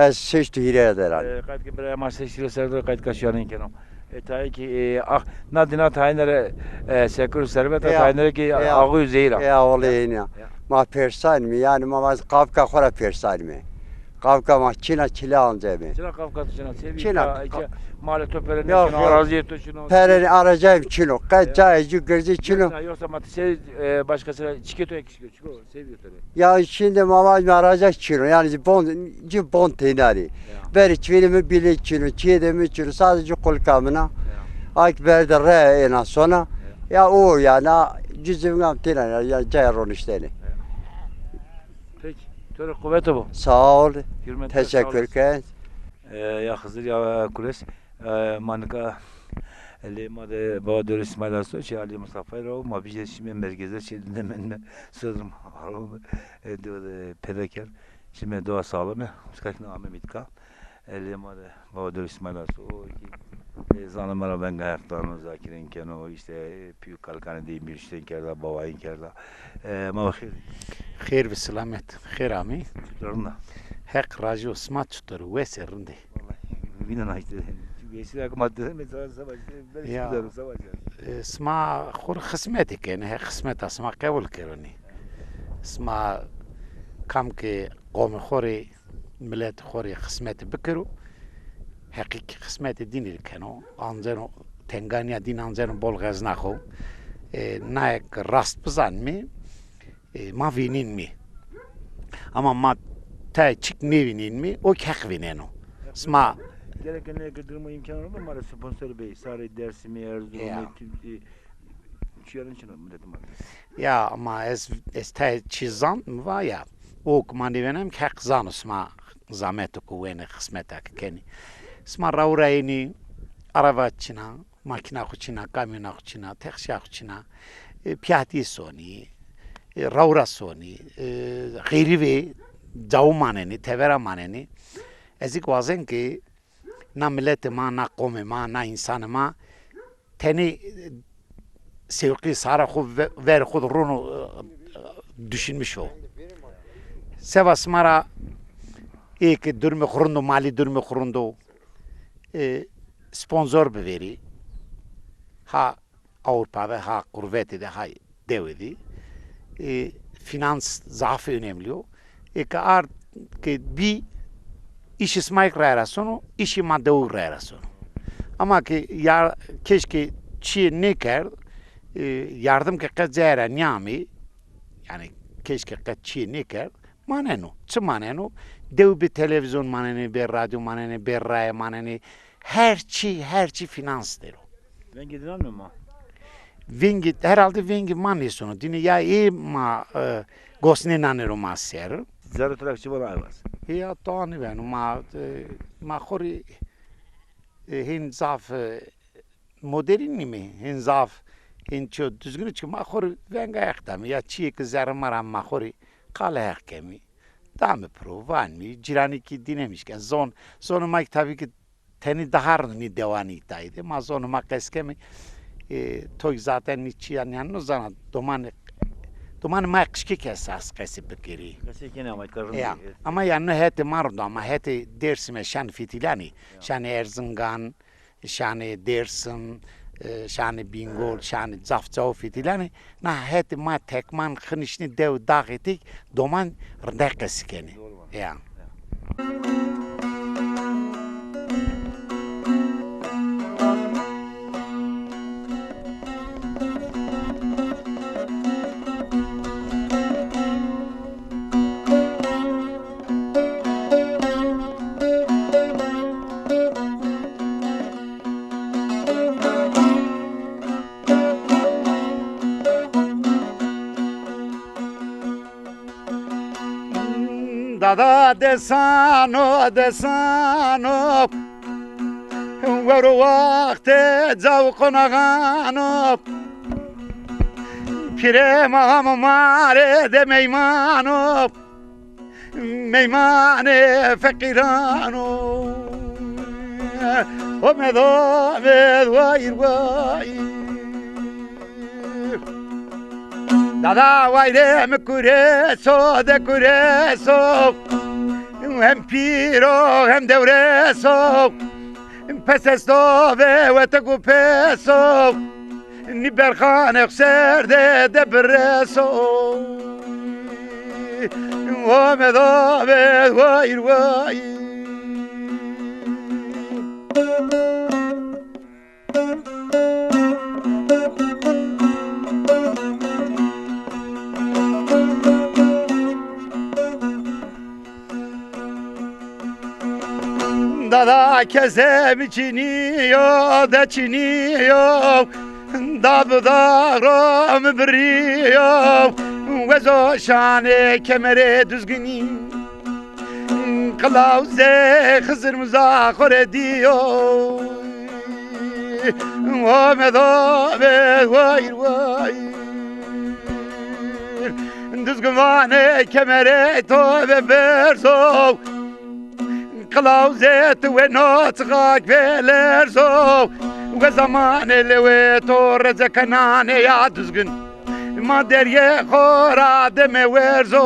Ez şeşt û hîrê der a. E, qayt ke birayê ma şeşt hîrê serr der, qayt ke şiyanên keno. E, tayê ki, e, ah, na dina tayêne rê, e, şekir û serbet a, ya, tayêne rê ki, ya, axû zehîr a. Ya, olê hênî ya. Ya. Ma pêrsanîme, yanî ma vaz qavka xo ra pêrsanîme. Qavka ma çin a, çile anceme. Çira qavka tu çin a? Çin a. Malê to pere nêçin o, arazîyê to çin o? Pere, arazîyê mi çin o. Qe cayê jû girzî çin o. Yoksa ma ti şey, e, başkası ra çikê to ya kişi. Çiko, sey vîyo to rê? Ya şimdi ma vajîme araca çin o. Yanî bon, ci bon têna rê. Ya. Berê çivînê mi bîle çin o, çiyê de mi çin o. Sadece qulika min a. Ya. Ay ki berde re êna sona. Ya. Ya o yanî, ci zîvînga mi têna ya, ya cayê roniştenê. Ya. Peki. To rê quwet bo. Sağ ol. Hürmetler, sağ olasın. Teşekkür ken. E, ya Xizir ya Kules, e, ma nika lê ma de baba Dewlê Îsmaîl Aso, çê Alî Mustafayî ra, ma vîjê şîme merkeze, çê dide mendîme, sodrîme aro, e, dewe de pêde kerd, şîme dewa Sağlame, çika kî na ame mîtka. E, lê ma de baba Dewlê Îsmaîl Aso, o kî, e, zanê ma ra venga Heq dano, zakirên keno, îşte, e, pî û kalikanê dey mi riştên kerda, bawayîn kerda. E, ma xêr. Xêr bi selamet, xêr amî. Çitur, rind a? Heq rajî bo, sima çitur, wes ê, rind ê? Vallahi, vînena îşte. Çünkü eskiden aklıma dedim, mesela savaş, ben, ya, istiyorum savaş yani. E, sima xo rê xismetî kenê, Heq xismeta sima qebul kero nî. Sima kam ke qomê xo rê, miletê xo rê xismetî bikero, heqîqî xismetê dînî rê keno. Anceno tenganîya dîn, anceno bol xezna xo. E, naye ke rast bizanîme, e, ma vînînmî. Ama ma tayê çik nêvînînmî, o kî Heq vîneno. Sima gereke neke durumu, îmkan oldu, ma rê sponsor bey, sarê Dêrsimî, Erzurumî, ya, Tirkî, çîyerên çin o miletê ma. Ya, ama ez, ez tayê çî zan, mi va ya. O ke ma nêvînenîme kî Heq zano, sima zameto ke wenê, xismeta ke kenî. Sima rawira yenî, araba çin a, makîna xo çin a, kamyona xo çin a, texşîya xo çin a, e, pîyatî sonî, e, rawira sonî, e, xerîbê cawo manenî, tevera manenî. Ez kî wazen ke na miletê ma, na qomê ma, na însanê ma tenê, e, sewqî sara xo ve-, verê xo de rono, e, e, düşünmüş o. Seba sima ra ê ke durumê xo rind o, malî durumê xo rind o, e, sponsor biverî. Ha Ewropa de, ha qurbetê de, ha dewe de. E, finans zaf önemli o. Eke ard ke bî, îşê sima kî raye ra sono, îşê ma dewe kî raye ra sono. Ama ke ya, keşke çîyê nêkerd, e, yardim ke qet caye ra nîyamê, yanî keşke qet çîyê nêkerd, maneno. Çi maneno? Dew bê televîzyon manenê, bê radyo manenê, bê raye manenê. Her çî, her çî finans der o. Vengê dînan mi ma? Vengê, herhalde vengê ma nêsono. Dîne ya ê ma, e, gos nênanê ro ma ser. Zerrê to ra çi vana Ayvaz? Ya to anî beno ma, e, ma xo rê, e, hên zaf, e, modernî nîme, hên zaf, hên çîyo duzgin o, çike ma xo rê venga Heq dame. Ya çîyê ke zerrê ma ra ma xo rê qala Heq kemî. Dame piro, vanmî, cîranî kî dînemî şken. Zon, zonê ma kî tabî kî tenê daha rind nî dewanî îtayî de. Ma zonê ma qes kemî, e, to kî zaten nî çîya nîyan no zana, domanê, domanê ma qijkek esas qesî bikerî. Qesî kenê ama ka rind. Ya, ama ya no hetê ma rind o, ama hetê Dêrsimî şan fîtîlanî, şanê Erzingan, şanê Dêrsim, e, şanê Bîngol, şanê zaf cao fîtîlanê. Na hetê ma tekman xinişnî dew daxê têk doman rindek qesî kenê. Ya. Dada desano, desano, wero waxtê caw qonaxano. Pîrê ma hamo ma rê de meymano, meymanê feqîrano. Omed, omed, wayîr, wayîr. Dada wayirê mi kureso de kureso, hem pîr o hem dewres o. Pes esto ve wete ku pes o, nî berxanê xo ser de de bireso. Omed, omed, wayir, wayir. Dada kesê mi çinî yo, de çinî yo. Dad û daxro mi birî yo. Wezo şanê kemerê Duzginî. Qilawzê Xizir Muza xo rê dîyo. Omed, omed, wayir, wayir. Duzgin vanê kemerê to ve berzo. Qilawzê ti weno çixak ve lerzo. We zamanê lewê to rece kenanê ya Duzgin. Ma deryê xo ra deme werzo.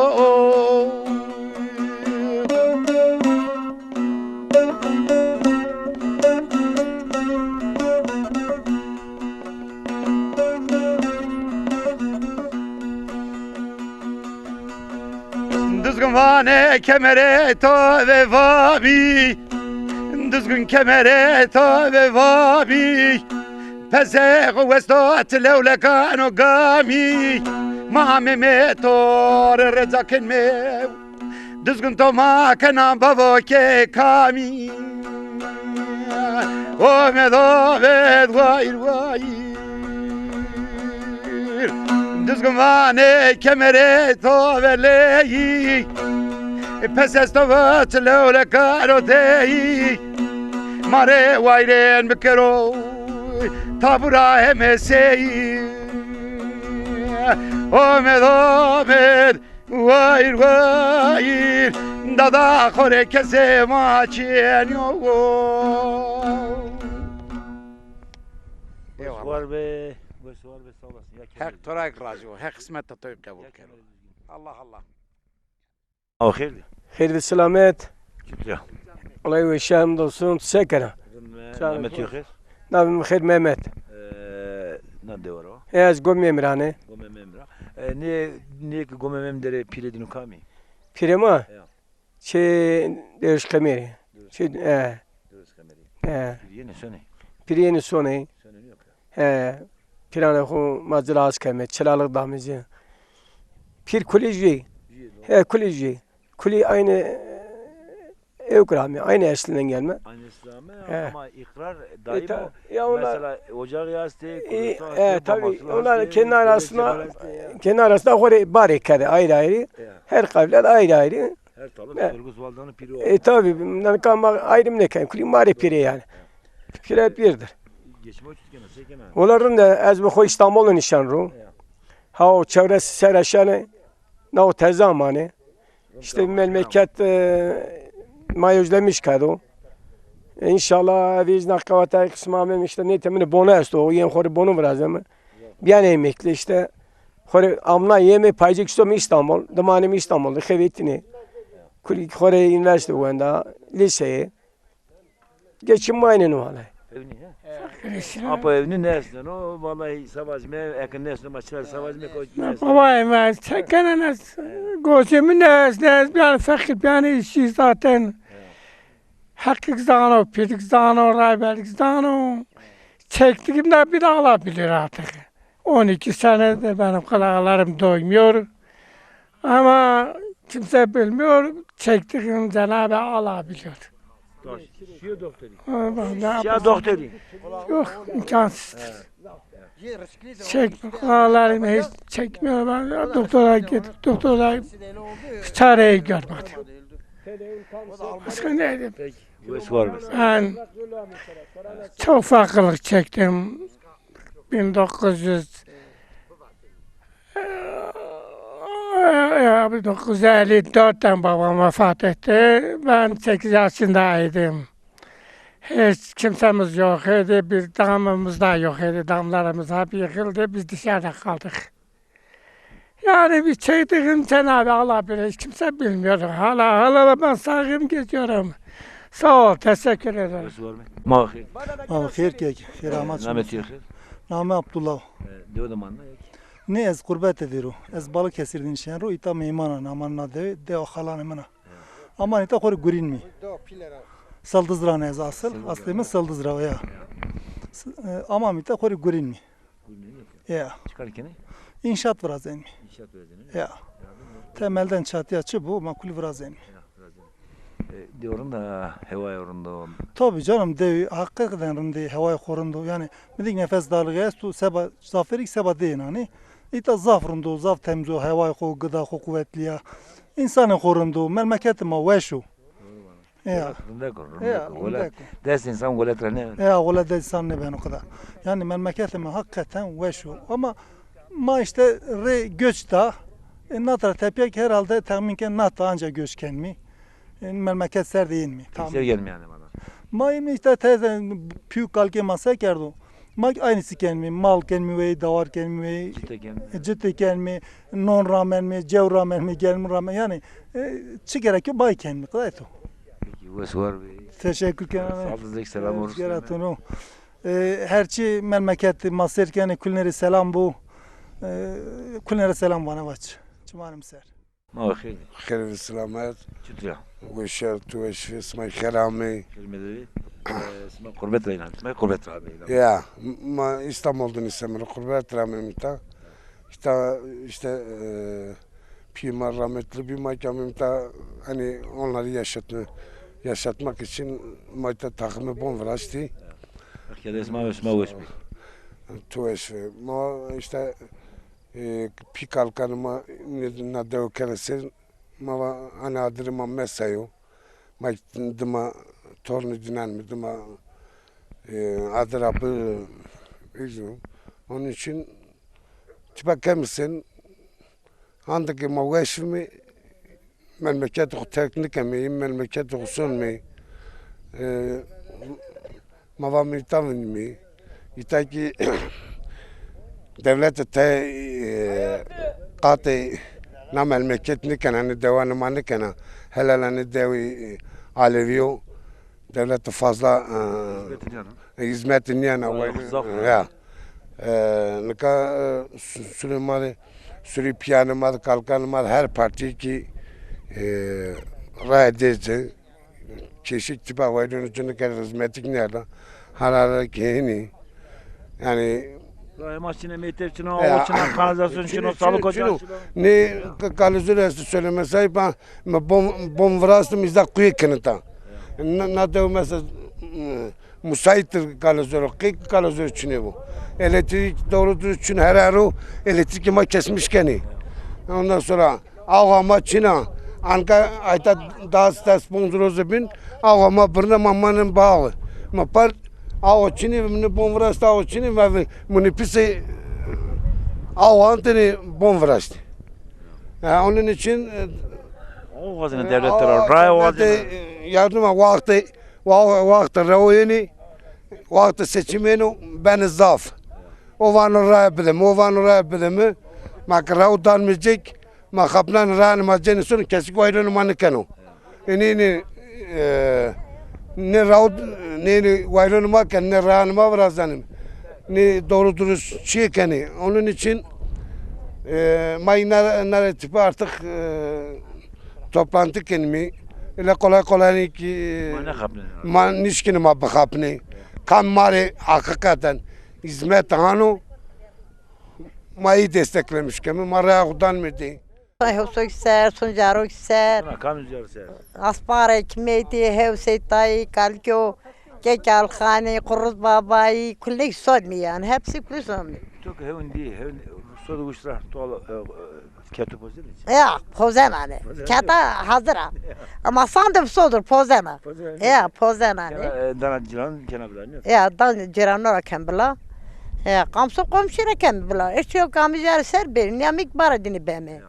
Duzgin vanê kemerê to ve vabî. Duzgin kemerê to ve vabî. Pesê xo westo ti lewlekan o gamî. Ma amê me to rê reca ken mew. Duzgin to ma kena bavo ke kamî. Omed, omed, wayir, wayir. Duzgin vanê kemerê to ve leyî. Pes esto va ti lewlekan o teyî. Ma rê wayirên bikero tabura heme seyî. Omed, omed, wayir, wayir. Dada xo rê kesê ma çinîyo. Eyvallah. Wes war be, wes war be, sağ olasın. Ya Heq to ra kî razî bo. Heq qismeta to yî qebul kero. Allah Allah. Aw xêr dî. Xêr dî selamet. Çitur a? Wellahî weşî, hemd olsun. Tu se kena? Çar Mehmet xo. Xêr. Navê mi xêr Mehmet. Ee, na dewa ra? E, ez Gomê Memîran a. Gomê Memîran. E, nê, nê ki Gomê Memîran der ê, pîrê dîno kam î? Pîrê ma? Ya. Çê Dewrêş Qemerî. Dewrêş Çê, Qemerî. E. Dewrêş Qemerî. E. Pîrê yenê sonê? Pîrê yenê sonê. Sonê nîyo ke? He, pîranê xo ma ci ra az keme, çilalix dame ci. Pîr kulî jû yê. Jû yê, doğru. He, kulî jû yê. Kulî aynı, e, ewk ra ame, aynı eslînden gelme. Aynı eslînden ame. He. Ama îqrar daîm o. E, ta-, ya onlar, mesela ocağı estê, e, kurusu estê, e, tabii, maması onlar estê, kendi arasında, kendi arasında xo rê barê kerde ayrı ayrı. Ya. Her kabile de ayrı ayrı. Her tala bir sorgu sual danê pîrê o. E, tabii, bundan kalma ayrım ne kan, kulî ma rê pîrê yani. Fikir hep birdir. Geçim o çitur kena, se kena? Ola rind e, ez bi xo İstanbul nişen ro. Ya. Ha o çevresi ser aşanê, na o teze amanê. İşte memleket, e, ma özlemiş kado. E, înşallah ez na qewata qisma mem işte ne temine bono esto, o yen xo rê bono virazeme. Bîyane emekli işte. Xo rê amna yeme paycik stom İstanbul, dimanê mi İstanbul de xevetine. Kulî xo rê üniversite wenda, liseye. Geçim aynı wallahî. Evnî, he? Fakir işte. Apo evnî nêesteno, wallahî savazîme, eke nêesteno ma çira savazîme ko nêesteno. Baba, ma se kena, ne gocê mi nêest, ne ez bîyane fakir, bîyane işçi zaten. He. Heqik zano, pîrik zano, rayberlik zano. Çektiğimde bir Allah bilir artık. On iki senedir benim kulaklarım doymuyor. Ama kimse bilmiyor. Çektiğim Cenab-ı Allah biliyor. Şiyo doktorî. Ha, ben ne yapayım? Şiya doktorî. Yok, imkansızdır. Çek, kulaklarım hiç çekmiyor. Ben doktora gidip, doktora çareyi görmedim. Başka ne diyeyim? Peki. Wes war be. Ben çok fakirlik çektim. Bin dokuz yüz, e, bin dokuz yüz elli dörtten babam vefat etti. Ben sekiz yaşındaydım. Hiç kimsemiz yok idi. Bir damımız da yok idi. Damlarımız hep yıkıldı. Biz dışarıda kaldık. Yani bir çektiğim Cenab-ı Allah bilir, hiç kimse bilmiyor. Hala, hala da ben sağım, geziyorum. Sağ ol, teşekkür ederim. Wes war be. Ma xêr. Ma xêr kek, xêr ama. Namê to xêr? Namê Abdullah. E, dewe de manna ya ki? Ne, ez qurbete der o. Ez Balıkesir de nişen ro, îta meyman a, aman na dewe, dewa xalanê min a. Aman îta xo rê gurîn mi. Sildiz ra ne ez asıl, aslê mi Sildiz ra ya. S-, e, ama îta xo rê gurîn mi. Gurîn mi? Ya. Çi kar kenê? İnşaat virazenî. İnşaat virazenî. Ya. Temelden çatıya çi bu, ma kulî virazenî. Ya, virazenî. E, dew rind a, hewayê rind o. Tabii canım, dew hakikaten rind ê, hewayê xo rind o. Yani, mi dîk nefes darlığı esto, seba zafêrî seba dê nanî. Îta zaf rind o, zaf temiz o, hewayê xo, gıda xo quwetlî ya. Însanê xo rind o, memleketê ma weş o. Ya. Rindek o, rindek o. Ya, rindek o. Welet, dest însan welet ra nêbeno. Ya, welet dest însan nêbeno qida. Yani memleketê ma hakikaten weş o. Ama ma işte rê göç da. E, nat ra tepya ki herhalde tahmin ken nat ra anca göç kenmî. E, memleket ser de yenmî. Tahmin. Ser yenmî yani bana. Ma yenmî işte teze pîyû kalkê ma se kerdo. Ma aynısı kenmî, mal kenmî wey, dawar kenmî wey, cite kenmî, e, cite kenmî, non ramenmî, cew ramenmî, gelmî ramen, yani, e, çi gerekî bay kenmî, qidayê to. Peki, wes war bî. Teşekkür kename. Sağlık, selam olsun. Geratino. E, her çi memleket ma ser kenê, kulnê rê selam bu. E, kulnê rê selam vana vaç. Çimanê mi ser. Ma xêr. Xêr ve selamet. Çitur a? Weşar, tu weş bî, sima xêr amey. Xêr mi de bî. E, sima qurbet ra înan. Sima qurbet ra amey înan. Ya, ma İstanbul de nîseme, qurbet ra ameyme îta. Îta işte, e, pî ma rahmetli bî, ma ki ameyme îta, hani onları yaşatma, yaşatmak için ma îta takımı bon viraştî. Xêr sima ve sima weş bî. Tu weş bî. Ma işte E, pî kalkanê ma na dewe kerde ser, ma va hanî adirê ma mesayo. Ma dima tornê dînenîme, dima, e, adir a bi, îzo. Onun için tipa kemî sen, hande ke ma weş bîme, memleketê xo terk nêkemê, memleketê xo sonmê. E, ma va mi îta vinîme. Îta kî dewlete te, e, qatê Na memleket nîkena, nî dewanê ma nîkena. Helal a nî dewî, e, Alevî yo. Dewlete fazla, e, hizmetî nîyena. Hizmetî nîyena. Ay, wayno, zaf ya. E, nika, e, su-, surê ma de, surê pîyanê ma de, kalkanê ma de her partî kî, e, raye dê ci. Keşik tipa waydonu cini kere hizmetik nîyerda. Hara hara ki hini. Yanî rayê ma çine, mekteb çino, awa çino, kanalizasyon çino, sağlık ocağı çino. Ne ka-, kalezor esto söyleme sahip ha, ma bom, bom virastim izda kuye kinita. Na, na dew mesela, m, müsaittir kalezor, kek kalezor çine bu. Elektrik doğru düz çin her ero elektrik ma kesmiş keni. Ondan sonra awa ma çina, anka ayta das, das ponc roze bin, awa ma birne ma manen bağlı. Ma par awa çini, mini bon virasta awa çini, ma vi-, muni pisi awa anteni bon virasti. Yani onun için, e, o vazine e, devletler awa, ray o vazine. Devlete, e, yardım a vakti, wa-, vakti reoyeni, vakti seçimeni beni zaf. O vano ray bidemi, o vano ray bidemi. Ma ki rao danmeyecek. Ma xapnan ranê ma cenê sono, kesik wayronê ma nêkeno. Inî, inî, e, ne raut, ne, ne wayronê ma ken, ne ranê ma virazenê, ne doğru dürüst çîyê kenê. Onun için, e, ma îna, îna tipi artık, e, toplantı kenîme. Öyle kolay kolay ne ki, ma nêxapnê. Ma nişkinê ma bixapnê. Kam ma rê hakikaten hizmet ano. Ma î desteklemiş keme, ma raya xo dan mi dî. Hewsok ser, Suncarok ser. Ana, kam Suncarok ser? Asparek, Meytî, Hewsey Tayî, Kalkyo, Kek Alxanî, Quruz Babayî, kulek son mi yan. Hepsi kulek son mi. To ki hewin dî, hewin sod wişt ra to, e, e, ketu pozin. Ya, pozenane. Pozenane. Keta hazir a. Ama sandım sodur, pozena. Pozena. Ya, pozenane. Kena, e, dana ciran kena bilanı. Ya, dan cirano ra ken bila. Ya, kamso komşu ra ken bila. Eşyo kamî jar ser bê, nîyamik bara dini beme. Ya.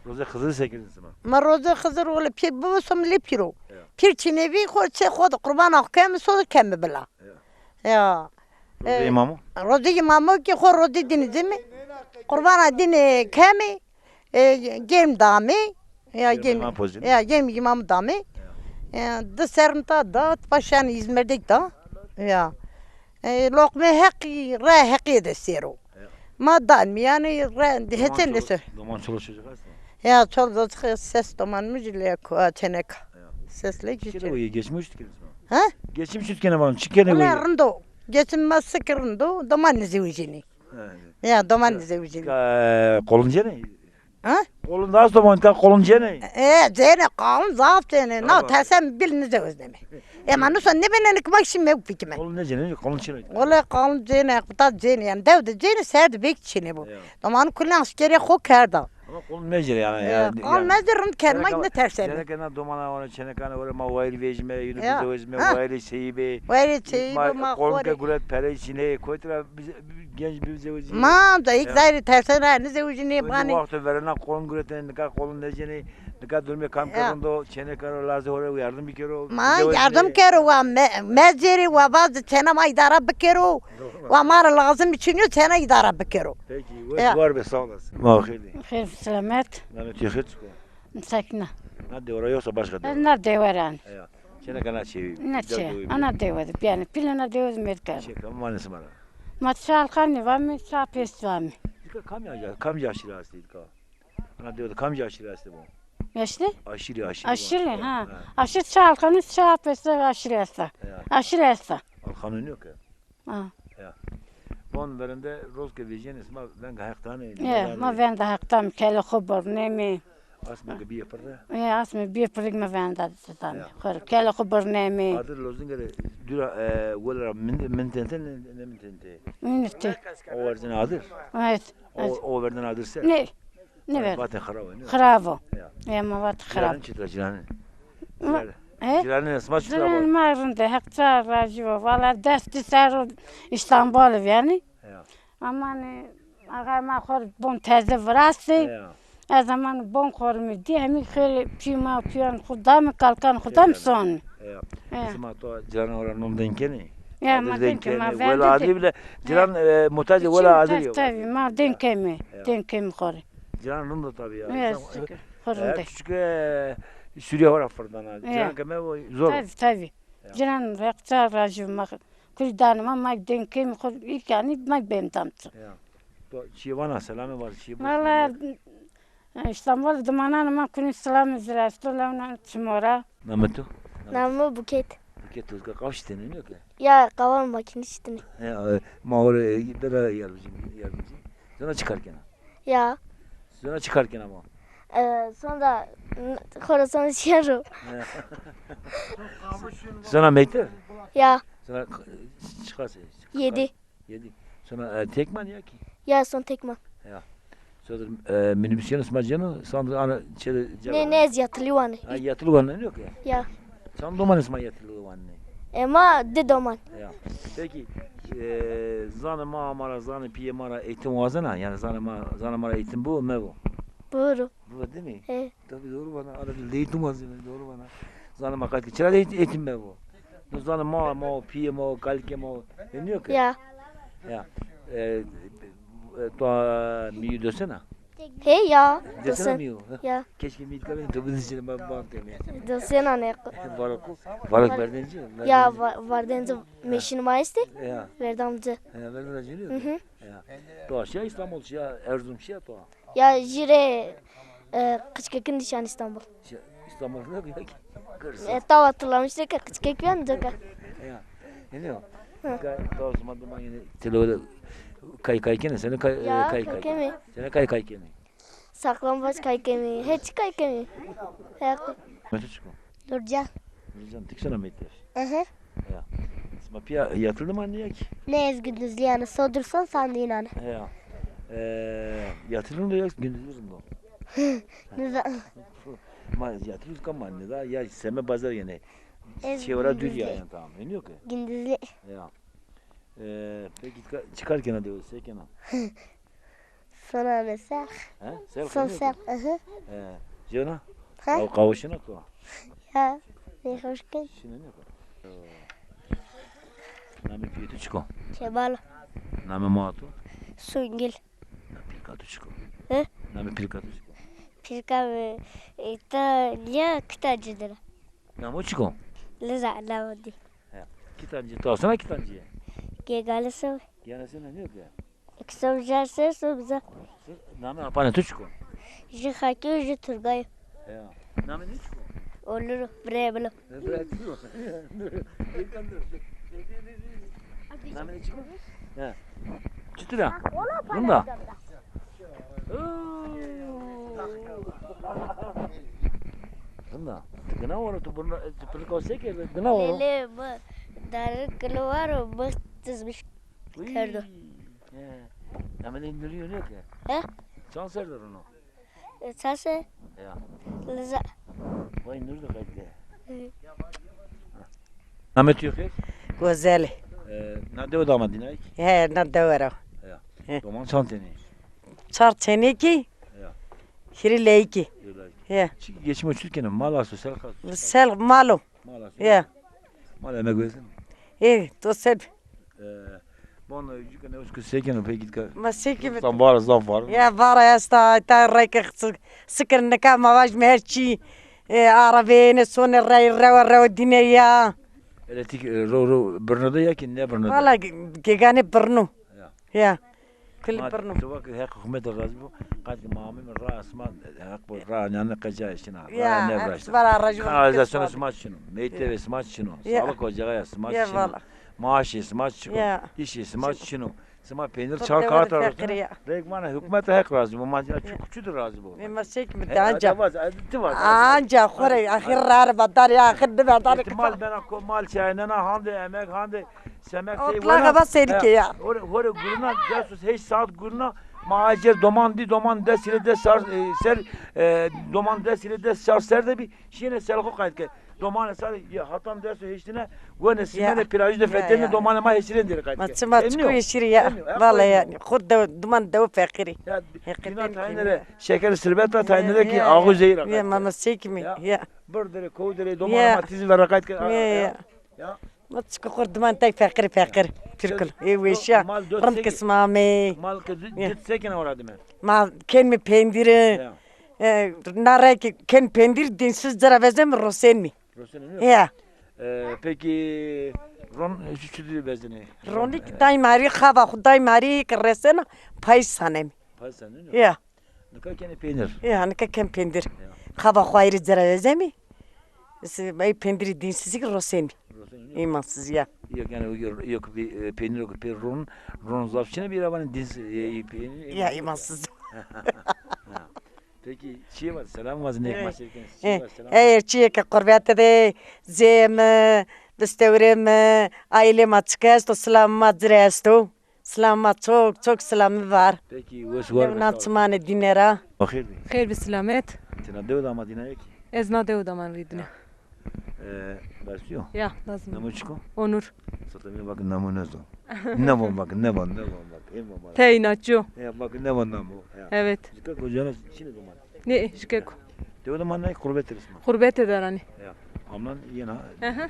Roze Xizir sekirin sima. Ma roze Xizir ole pir bibisum lê piro. Ya. Pir çinevî xo çe xo de qurban a kemi so kemi bila. Ya. Ya. Roze e, îmamo? Roze îmamo ki xo roze dini dimi. Qurban a dini kemi. E, gêm damê. Ya gêm, ya gêm îmam damê. Ya. E, di serrnta da, paşan îzmerdek da. Ya. E, loqmê heqî, re heqî de sero. Ya. Ma dan mi, yanî re, heçen de se. Doman çoluk çocuk hasta? Ya, çoluk çocuk ses doman mi cile ko, teneka. Ya. Ses le geçmiş. Çile o geçmiş tükene. Ha? Geçmiş tükene var mı? Çıkene. Rindo. Geçim ma sık rindo. Doman ne zewicini. Ya, doman zewicînî. Ka-, qolun cênê? Ha? Qolun daha doman ta qolun cênê? E, cênê, qolun zaf cênê. Na, tersem bil nizewicneme. E, ma nusa nêbenenê ki ma şî mewk bikime. Qolun nêcênê, qolun çênê. Wele qolun cênê, quta cênê. Yanî dew de cênê, ser de bêk çênê bo. Ya. Domanî kulen şikerê xo kerda. Ama qolun mecir yanî. Ya, ya, qolun mecir rind ken, ma nêterseme. Gerek na domana wana çênekane were ma wayir vejime, yunu bizewejime, wayirê seyî bê. Wayirê seyî bê, ma qolun ke guret perey çinê, kotî ra genc bivzewicî. Ma da ilk zayri tersen ra nizewicînê banî. Wexto verena qolun guretene, nika qolun nêcênê, nika durumê kam ke rind o, çênekero lazê ho rê yardim bikero. Ma yardim kero, wa me-, mecêrê, wa vaz çêna ma îdara bikero. Wa ma ra lazim çinî yo, çêna îdara bikero. Peki, wes war be, sağ olasın. Ma xêr dî. Xêr selamet. Namê to xêr çik o? Sekîne. Na dewe ra yoksa başka dewe? Ez na dewe ra. Ya. Çêneka na çê? Na çê. Ana dewe de. Yanî pîle na dewe de mêr kerd. Çê kam vanê sima ra? Ma Çalkanî vamî, Çapês vamî. Dika kamî aşîre, kamcî aşîre estê dika? Ana dewe de kamcî aşîre estê bo? Eşte? Aşîre, aşîre. Aşîre, ha. Aşîre Çalkanî, Çapês de aşîre esta. Ya. Aşîre esta. Alkanî nîyo ke? Ha. Ya. Von verende roz ke vejîyenê sima venga Heq danê? Ya, ma venda Heq danê, kelê xo birnenê. Asmê ke bîye pirre? Ya, asmê bîye pirre ke ma venda danê. Ya. Xo rê kelê xo birnenê. Adir lozingê rê dûra, e, wele ra min-, mintente, ne, nêmintente? Mintente. O verzenê adir? Evet. O, o verzenê adir se? Ne? Nêverdo. Vatê xirab o, nê? Xirab o. Ya. Ya, ma vatê xirab. Cîranî çitur a, cîranî? Ma, cîranî, e? Cîranî sima çitur a? Cîranî ma rind ê, Heq ca razî bo. Valla des di serr o Îstanbul vî yanî. Ya. Ama nê, axayê ma xo rê bon teze virastê. Ya. Ez ama nê bon xo rê mi dî, hemî xêrê pîyê ma, pîyan xo da mi, kalkan xo da mi, son mi. Ya. Ya. Sima to cîranê ho ra non dên kenê? Ya, ma dên kenê, ma vende. Wela adir bile, cîran, e, muhtacê wela adir yo. Tabî, ma dên keme, dên keme xo rê. Ciran rind o tabi ya. Ya, şükür. Xo rind ê. Küçük, e, Suriye hora fırdana. Ya. Ciran ke mevo zor. Tabi, tabi. Ya. Ciran reqça rajî ma. Kul danê ma, ma denkê mi xo, ilk yani ma bêm damtı. Ya. To çi vana, selamê var, çi bu. Valla, e, İstanbul dimanan ma kunî selamê zirasto lewna çimora. Namê to? Namê mi Buket. Buket, to ka qawş tenê, ne ke? Ya, qawan makine şitini. Ya, e, ma ore, e, bera yardımcı, yardımcı. Zona çi kar kena? Ya. Zona çi kar kena ma? E, sonra n-, Khorasan şiyaro. Ya. Zona meyte? Ya. Zona k-, çiqas e? Yedi. Yedi. Sonra, e, tek man ya ki? Ya, son tek man. Ya. Sonra, e, minibüs yeno sima ceno, sonra ana çede cevap. Ne, ne, ez yatılı wane. Ha, yatılı wane yok ya. Ya. Sen doman sima yatılı wane. E, ma di doman. Ya. Peki, e, zanê ma, ma ra, zanê piyê ma ra eğitim wazena, yani zanê ma, zanê ma ra eğitim bu, mevo? Buru. Bu değil mi? He. Tabii doğru bana. Arada leytum azim doğru bana. Zanê ma qayt ki. Çira leyt eğitim be bu. No zanê ma, ma, piyê ma, kalikê ma. Deniyor ki. Ya. Ya. E, e, to, e, miyu dosena? He ya. Dosena miyu. Ya. Keşke miyu kabin to bizim için ben bantemi. Dosena ne? Varok, varok verdenci. Ya, va-, verdenci meşin maiste. Ya. Verdamcı. Ya, verdamcı. Hı hı. Ya. To aşağı İstanbul, ya Erzurum, ya to. Ya jire, e, qıçkekin dişan İstanbul. Şey, İstanbul ne ya ki? Kırsız. E, tawa hatırlamıştı ki qıçkek ben de ka. Ya. Ne o? Hı. Ka-, tawa zaman zaman yine televizyon kay kay kene, seni kay, e, ya, kay kay kene. Seni kay kay kene. Saklambaç kay kene. Hiç kay kene. He. Mesut çıkıyor. Nurcan. Nurcan, dik sana meytev. Hı hı. Ya. Sima piya yatılı mı anne ya ki? Ne ez gündüzlü yani, sodursan sandığın anı. Ya. E, yatılı mı ya gündüzlü mı? Ne za- Ma yatılı kam anne da ya seme bazar yani. Ez çevre gündüzlü. Dünya yani tamam. Ne yok ki? Gündüzlü. Ya. E, peki çıkar, çıkarken de o sekena. Sona mesela. He? Sel. Son sel. Hı hı. He. Jona? Ha? Qaw-, qawuşuna ko. Ya. Ne hoş ki. Şimdi ne ko? Namê piyê tu çiko? Kemal. Namê ma tu? Sungil. Namê pirka tu çiko? He? Namê pirka tu çiko? Pirka mi, e, ta liya kita cidira. Namo çiko? Liza namo di. He. Kita ci, tu asana kita ci? Gegale so. Gegale so ne diyor ki? Eksom jar ser so bize. Namê apanê tu çiko? Ji Xakî û ji Turgay. Ya. Namê nê çiko? Onur, birayê min o. Birayê tu. Namê nê çiko? Ya. Çitur a? Bunda. Bunda. Gına waro tu bunda, tu pirka se ke gına waro. Lele mi, darı kilo waro, mi tizmiş kerdo. He. Namê nê Nurî yo ne ke? He? Çand serre de rino? E, çase? Ya. Liza. Vay Nur de qayt ke. Hı. Namê tu yo xêr? Gozel. E, na dewe de ama dîna ki? He, na dewe ra. Ya. He. Doman çand tenê? Çar tenê ki? Ya. Hîrê leyîkî. Hîrê leyîkî. He. Çi geçim o çi kenê? Mal asto, sel xas? Sel mal o. Mal asto. Ya. Mal emek vezin. E, to seb. E, bon, e, cike ne usku sekeno peki ka. Ma seki bit. Tam var, zaf var. Ya, vara esta, ta reke sik-, sikir nika ma vaj mi her çi, e, arabeyene sone rey rewa rewa dîne ya. Elektrik, e, ro, ro, birno de ya ki ne birno de? Valla ge-, gegane birno. Ya. Ya. Kil birno. Ma tu vak heq hukûmet razî bo. Qat ki ma amîme ra sima heq bo ra nane qeca şina. Ya, ra ne heq viraşta. Vara rajî. Kanalîzasyonê sima çin o. Mektebê sima çin o. Ya. Sağlık ocağı ya sima çin o. Ya, valla. Maaşê sima çik o? Ya. Îşê sima çin o? Sima peynir çar kağıt ra. Rek vana hukûmet heq razî bo. Ma ya çu kuçu de razî bo. Ma sek mi de anca. Anca xo rê axir ra badar ya axir de badar. Mal bena ko, mal çaynena hande emek hande semek tey. Otlağa va serike ya. Hore, hore guruna, des û heşt saat guruna. Ma acer doman di, doman des hîrê des çar, e, ser, e, doman des hîrê des çar ser de bî. Şîne sel xo qayt ke. Domanê sarê, ya, hatan des û heştine, wenê sîmenê plajî de fetelîne, domanê ma hesirên derê qayt ke. Ma çima çiko hesirî ya. Valla ya. Xo dew, duman dew feqîrî. Ya, bîna tayîne rê şeker sirbet ra, tayîne rê ki axu zehîr ra qayt ke. Ya, ma ma sek mi, ya. Bir derê, kow derê, domanê ma tîzî ver ra qayt ke. Ya, ya. Ma çiko xor diman tay feqir feqir. Pirkul. E weşiya. Mal dört Rim sekiz. Kısmı ame. Mal ke Ya. Cit sekene ora dime. Ma ken mi pendiri. Ya. E, na reki ken pendir dinsiz cira vezem rosen mi? Rosen mi? Ya. E, peki ron şu çüdü bezini? Ronik day mari xava xu day mari ki resena pay sanem. Pay sanem. Ya. Nika kenê peynir. Ya, nika ken pendir. Ya. Xava xo ayrı cira vezemi. Si, ay pendiri dinsizik rosemi. Rosemi, ya. İmansız ya. Yok yani, yok, yok bir, e, peynir yok, bir ron, ron zaf çine bir yabanı dins, e, e, peynir. Ya, imansız. Ha. Peki, şey var, selam var, ne Eh, ekmek çeken, şey eh, var, selam. Her çiye ki qurbete de, zemi, bistewremi, aile ma çık esto, selam ma cire esto. Selam ma çok, çok selamı var. Peki, wes war be, sağ ol. Çimane dinera. Xêr bî. Xêr bî, selamet. Ti na dew de ama dîna yekî? Ez na dew de ama rîdine. Ya. E, Lazio? Ya, Lazio. Namo çiko? Onur. Sata mi bak namo ne zon. Namo bak, namo, namo bak. Hem bak. Teyna ço. Ya, bak namo, namo. Ya. Evet. Jika kocana çine zaman. Ne, jika ko. Dew de ama ne qurbet resma. Qurbete de rani. Ya. Amnan yena. Hı hı.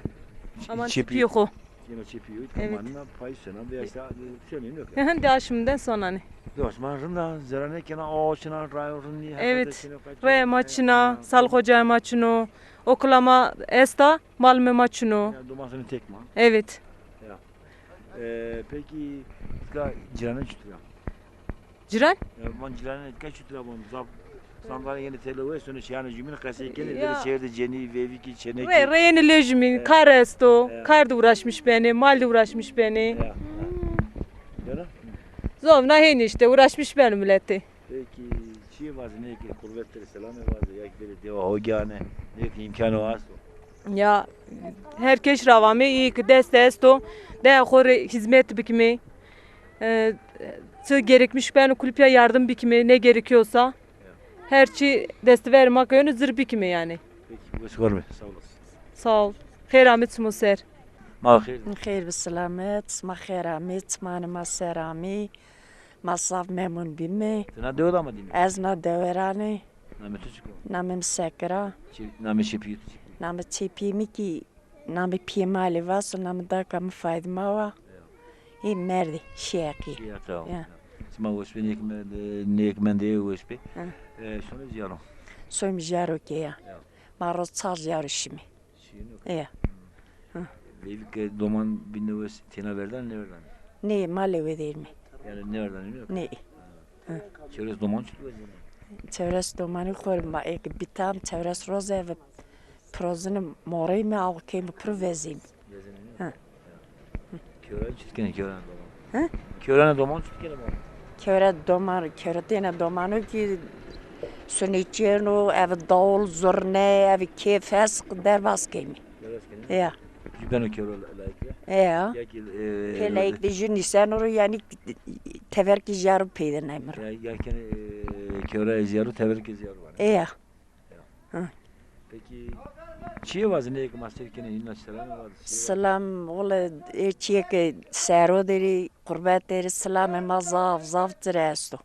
Ama çepi. Çepi yok o. Yeno çepi yoy, evet. Kamanına pay sena, veya işte, e, şöyle yok. Hı hı, de şimdiden sonra hani. Yok, ma rinda, zerane kena, o çina, rayo rinni, evet. Raya ma çina, sağlık ocağı ma çino, okula ma esta, mal me ma çino. Ya, doman seni tek ma. Evet. Ya. E, peki, ka cirane çitur ya? Ciran? Ya, van ciranê ke çutra von, zaf, sandalye yeni tele we, sonra şehane jümün qesey kene, ya. Böyle şehirde ceni, vevi ki, çeneki. Re, re yeni lejimi, e, kar esto, e, kar de uğraşmış beni, mal de uğraşmış beni. Ya, ya. Yara? Zovna heni işte, uğraşmış beni milleti. Peki, çi vazi ne ki, kurvettir, selamı vazi, ya ki böyle deva hogane, ne ki imkanı asto? Ya, herkes ravame iyi ki dest esto, de xore hizmet bikimi. E, çi gerekmiş beno kulüpya yardım bikimi, ne gerekiyorsa. Her çi destiver ma kayonu zir bikimi yani. Peki, bu var mı? Sağ olasın. Sağ ol. Xêr amî çimo ser. Ma xêr. Xêr bi selamet, ma xêr amî, çimanê ma ser amî. Ma zaf memnun bîme. Ti na dewe de ama dîme? Ez na deweranê. Namê tu çik o? Namê mi Sekira. Çi, namê çepîyê tu çik o? Namê çepîyê mi kî Namê pîyê malê vaso, namê daka mi Fadîma wa. Ya. Ê merdê, şîyeqî. Şîyeqî wa. Ya. Sima weş bê, nêk me-, nêk mendê weş bê. Ha. E, sonê jiyaro? Soy mi jiyaro ke ya. Ya. Ma roz çar jiyaro şîme. Şîyêne ke. Ya. Hı. Hı. Veyvî ke doman bîne wes têna verdan, nêverdan? Nê, ma lewê derîme. Yani nêverdan yok? Nê. Ha. Hı. Çewres doman çut wezîne? Çewres domanî xo rê ma eke bîtam, çewres roz eve Pirozini moreyme, aw keyme piro vezeyme. Vezeyme. Ha. Kewran çitkene, kewran doman. Ha? Kewran doman çitkene ma. Kewran doman, kewran têne domano ki sunê çêno, ev dawul zurne, ev kêf es derbas keyme. Derbas keyme. Ya. Jü beno kewro layik ya. Ya. Ya ki, e, pê layik de jü nîseno ro yani tever ki jaro peyde naymiro. Ya, ya ki, e, kewra jaro, tever ki jaro var. Ya. Ya. Hı. Peki, çiye vazi ne ki master kene inna selam vazi? Selam, ola, e, çiye ki sero deri, qurbet deri, selamê ma zaf, zaf dir esto.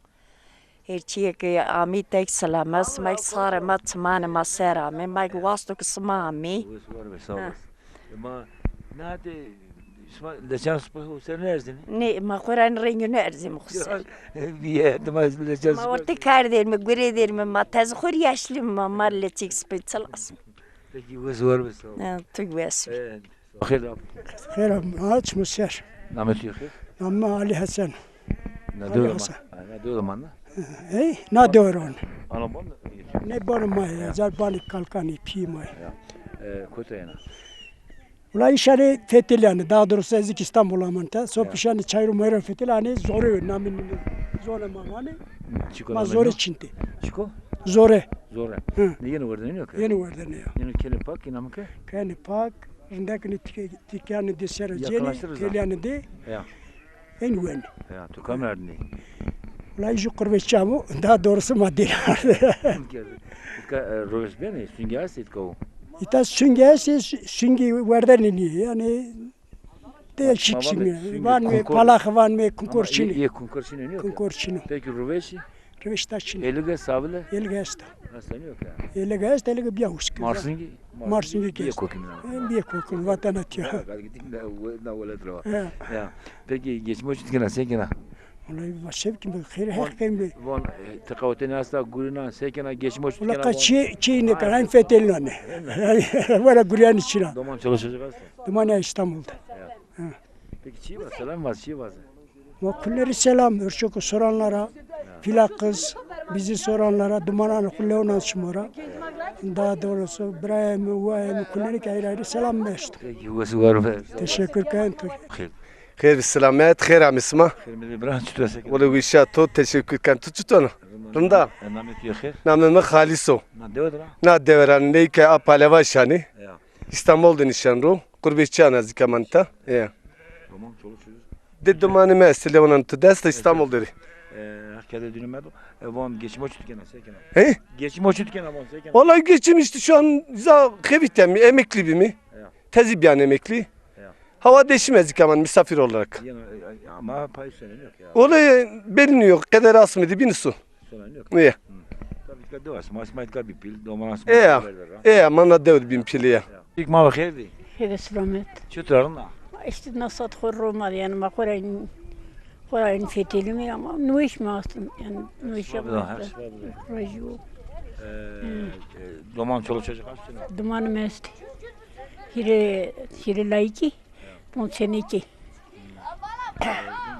E, çiye ki amî tek selam est, ma sarê ma, çimanê ma ser amê, ma ki wasto ki sima amî. Wes war be, sağ olasın. E, ma, nate Sima leçan spo ser nêerzenî? Nê, ma xo ra rengî nêerzenî xo ser. Bîye, dima leçan spo. Ma ortê kar derîme, gurê derîme, ma teze xo rê yaşlî ma, ma leçek spo çilas. Peki, wes war be, sağ ol. Ha, tu wes be. Evet. Xêr. Xêr, ha, çimo ser. Namê tu xêr? Namê mi Ali Hesen. Na dewe ma. Ha, na dewe ma na. Ey, na dewe ron. Ana bon. Ne bon ma ya, car bani kalkani pî ma. Ya. E, kota yena? Ula işanê fetelî yanî, daha doğrusu ez ki İstanbul aman ta. So pişanê çayro mayro fetelî yanî, zore namî zore ma vanê. Ma zore çintê. Çiko? Zore. Zore. Hı. Ne yeni werdene yok? Yeni werdene ya. Yeni kene pak, inam ke? Kene pak, rindekini tike, tikyani de sere ceni, telyanı de. Ya. En wen. Ya, tu kam ardnî? Wala jü qurbetçî amo, daha doğrusu ma dêr arde. Îtka, e, roveş benê, süngî estê îtka o? Îta süngî estê, sü-, süngî werdenê nîyê. Yani, değişik şimdi. Van me, palax van me, kunkor çinê. Yê kunkor çinê, yok. Kunkor çinê. Peki roveşî? Röveşta çin. Êlig est, savil e? Êlig esta. Esta nîyo ke? Êlig est, êlig bîya huşk. Marsingî? Marsingî ke. Bîyê kokimî na. E, bîyê kokim, vatena tiya. Ya, gel gittim de, we-, na welet rewa. Ya. Ya. Peki geçim o çi kena, se kena? Wallahî, va se bikîm, xêr, her xêr mi. Von, e, teqawetê nê esta, gurîna, se kena, geçim o çi kena? Wala qa çi, çi nêkena, en fetelîna ne. Wala gurîyanî çin a. Doman, çoluk çocuk esta? Doman ya İstanbul'da. Ya. Ha. Peki çi vaz, selam vaz, çi vaz? Ma kulleri selam, örçoko soranlara, fila kız, bizi soranlara, dumanan kulleonan şimora. Daha doğrusu birayemi, uayemi, kulleri ki ayrı ayrı selam verdim. Peki, wes war be. Teşekkür ken tur. Xêr. Xêr bi selamet, xêr amê sima. Xêr mi bira, çitur ese? Wele wişa to, teşekkür ken. Tu çitur? Rinda. E, namê tu yê xêr? Namê mi Xalis o. Na dewe de ra? Na dewe ra, ney ke a Palevaşanî. Ya. İstanbul de nişen ro. Gurbetçi ana zî kemanta. Ya. Tamam, çoluk çocuk. De dumanê mi estê, lewanan tu dest, İstanbul derî. E, Heq kerde dînê merdo. E, von geçim o çi kena, se kena? He? Geçim o çi kena, von se kena? Vallahi geçim işte şu an za xebî temî, emekli bî mi? Ya. Tezî bîyan emekli. Ya. Hawa deşîme zî keman misafir olarak. Yeno, e, ama pay senen yok ya. Olay belli yok. Qeder asmedi bîn su. Senen yok. Ya. Hı. Tabii ki de var. Mas ma itka bir pil, domanas. E ya. E ya, mana dewr bin pili ya. İlk ma xêr dî. Hêde selamet. Çitur, rinda? İşte nasat xo roma yani ma xora in, xora in fetelîme ama nuweş mi astım yani nuweş yapmak. Rajî o. E, e, doman, çoluk çocuk kaç tane? Dumanım est. Hîrê, hîrê layikî, ponc senekî.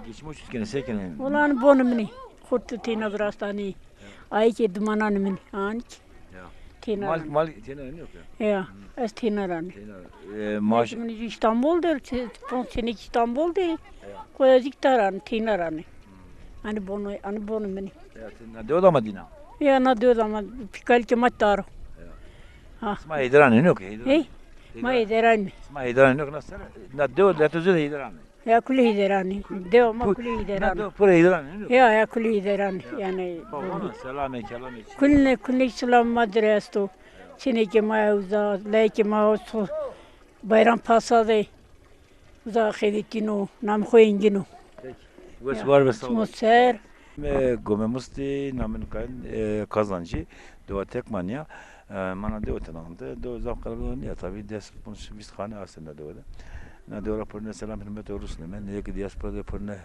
Geçim o çi kena, se kena? Wala bonê min ê. Xort têna virastanî. Ayê ke dumananê min ê. Anî ki. Ya. Têna. Mal, mal têna yok ya. Ya. Ez têna ra nî. Têna. E, maaş. Min jî İstanbul der, ponc senekî İstanbul der. Ya. Koya zî taran, têna ra nî. Anî bonê, anî bonê min ê. Ya, ti na dewe de ama dîna? Ya, na dewe de ama pîkalîkê ma taro. Ya. Ha. Sima Heyderanê, nîyo ke Heyderanê? Hey? Ma Heyderanê. Sima Heyderanê, nîyo ke na ser, na dewe de tu zî Heyderanê. Ya kulî Heyderanê. Dewa ma kulî Heyderanê. Na dewe pir Heyderanê, nîyo ke? Ya, ya kulî Heyderanê. Ya. Yani. Babana selamê, kelamê çi? Kulîne, kulîne selam ma dir esto. Çênekê ma ya uza, layikê ma ya uza. Bayram Pasa de. Uza xevetîno, namê xo Engin o. Peki. Wes war be, sağ ol. Çimo ser. Mi Gome Mustî, namê mi Kayin, e, Kazancî, dewa Tekmanî ya. E, mana dewe tena de, dewe zaf qelebalix nîya, tabî des, ponc, vîst xane astê na dewe de. Na dewe ra pêrune selam hurmet o rusneme, nê ke diaspora de pêrune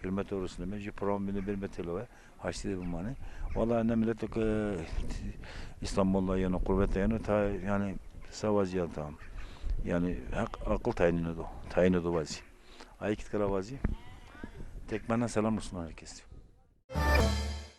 hurmet o rusneme, jû program bîne bêrime têlewe. Haştî de bimanê. Wala ne mileto ke İstanbul de yeno, qurbet de yeno, ta yani sa vazîya ta. Yani Heq aqil tayîn êdo, tayîn êdo vazî. Ayê ki ti kera vazî. Tekmana selam olsun herkes.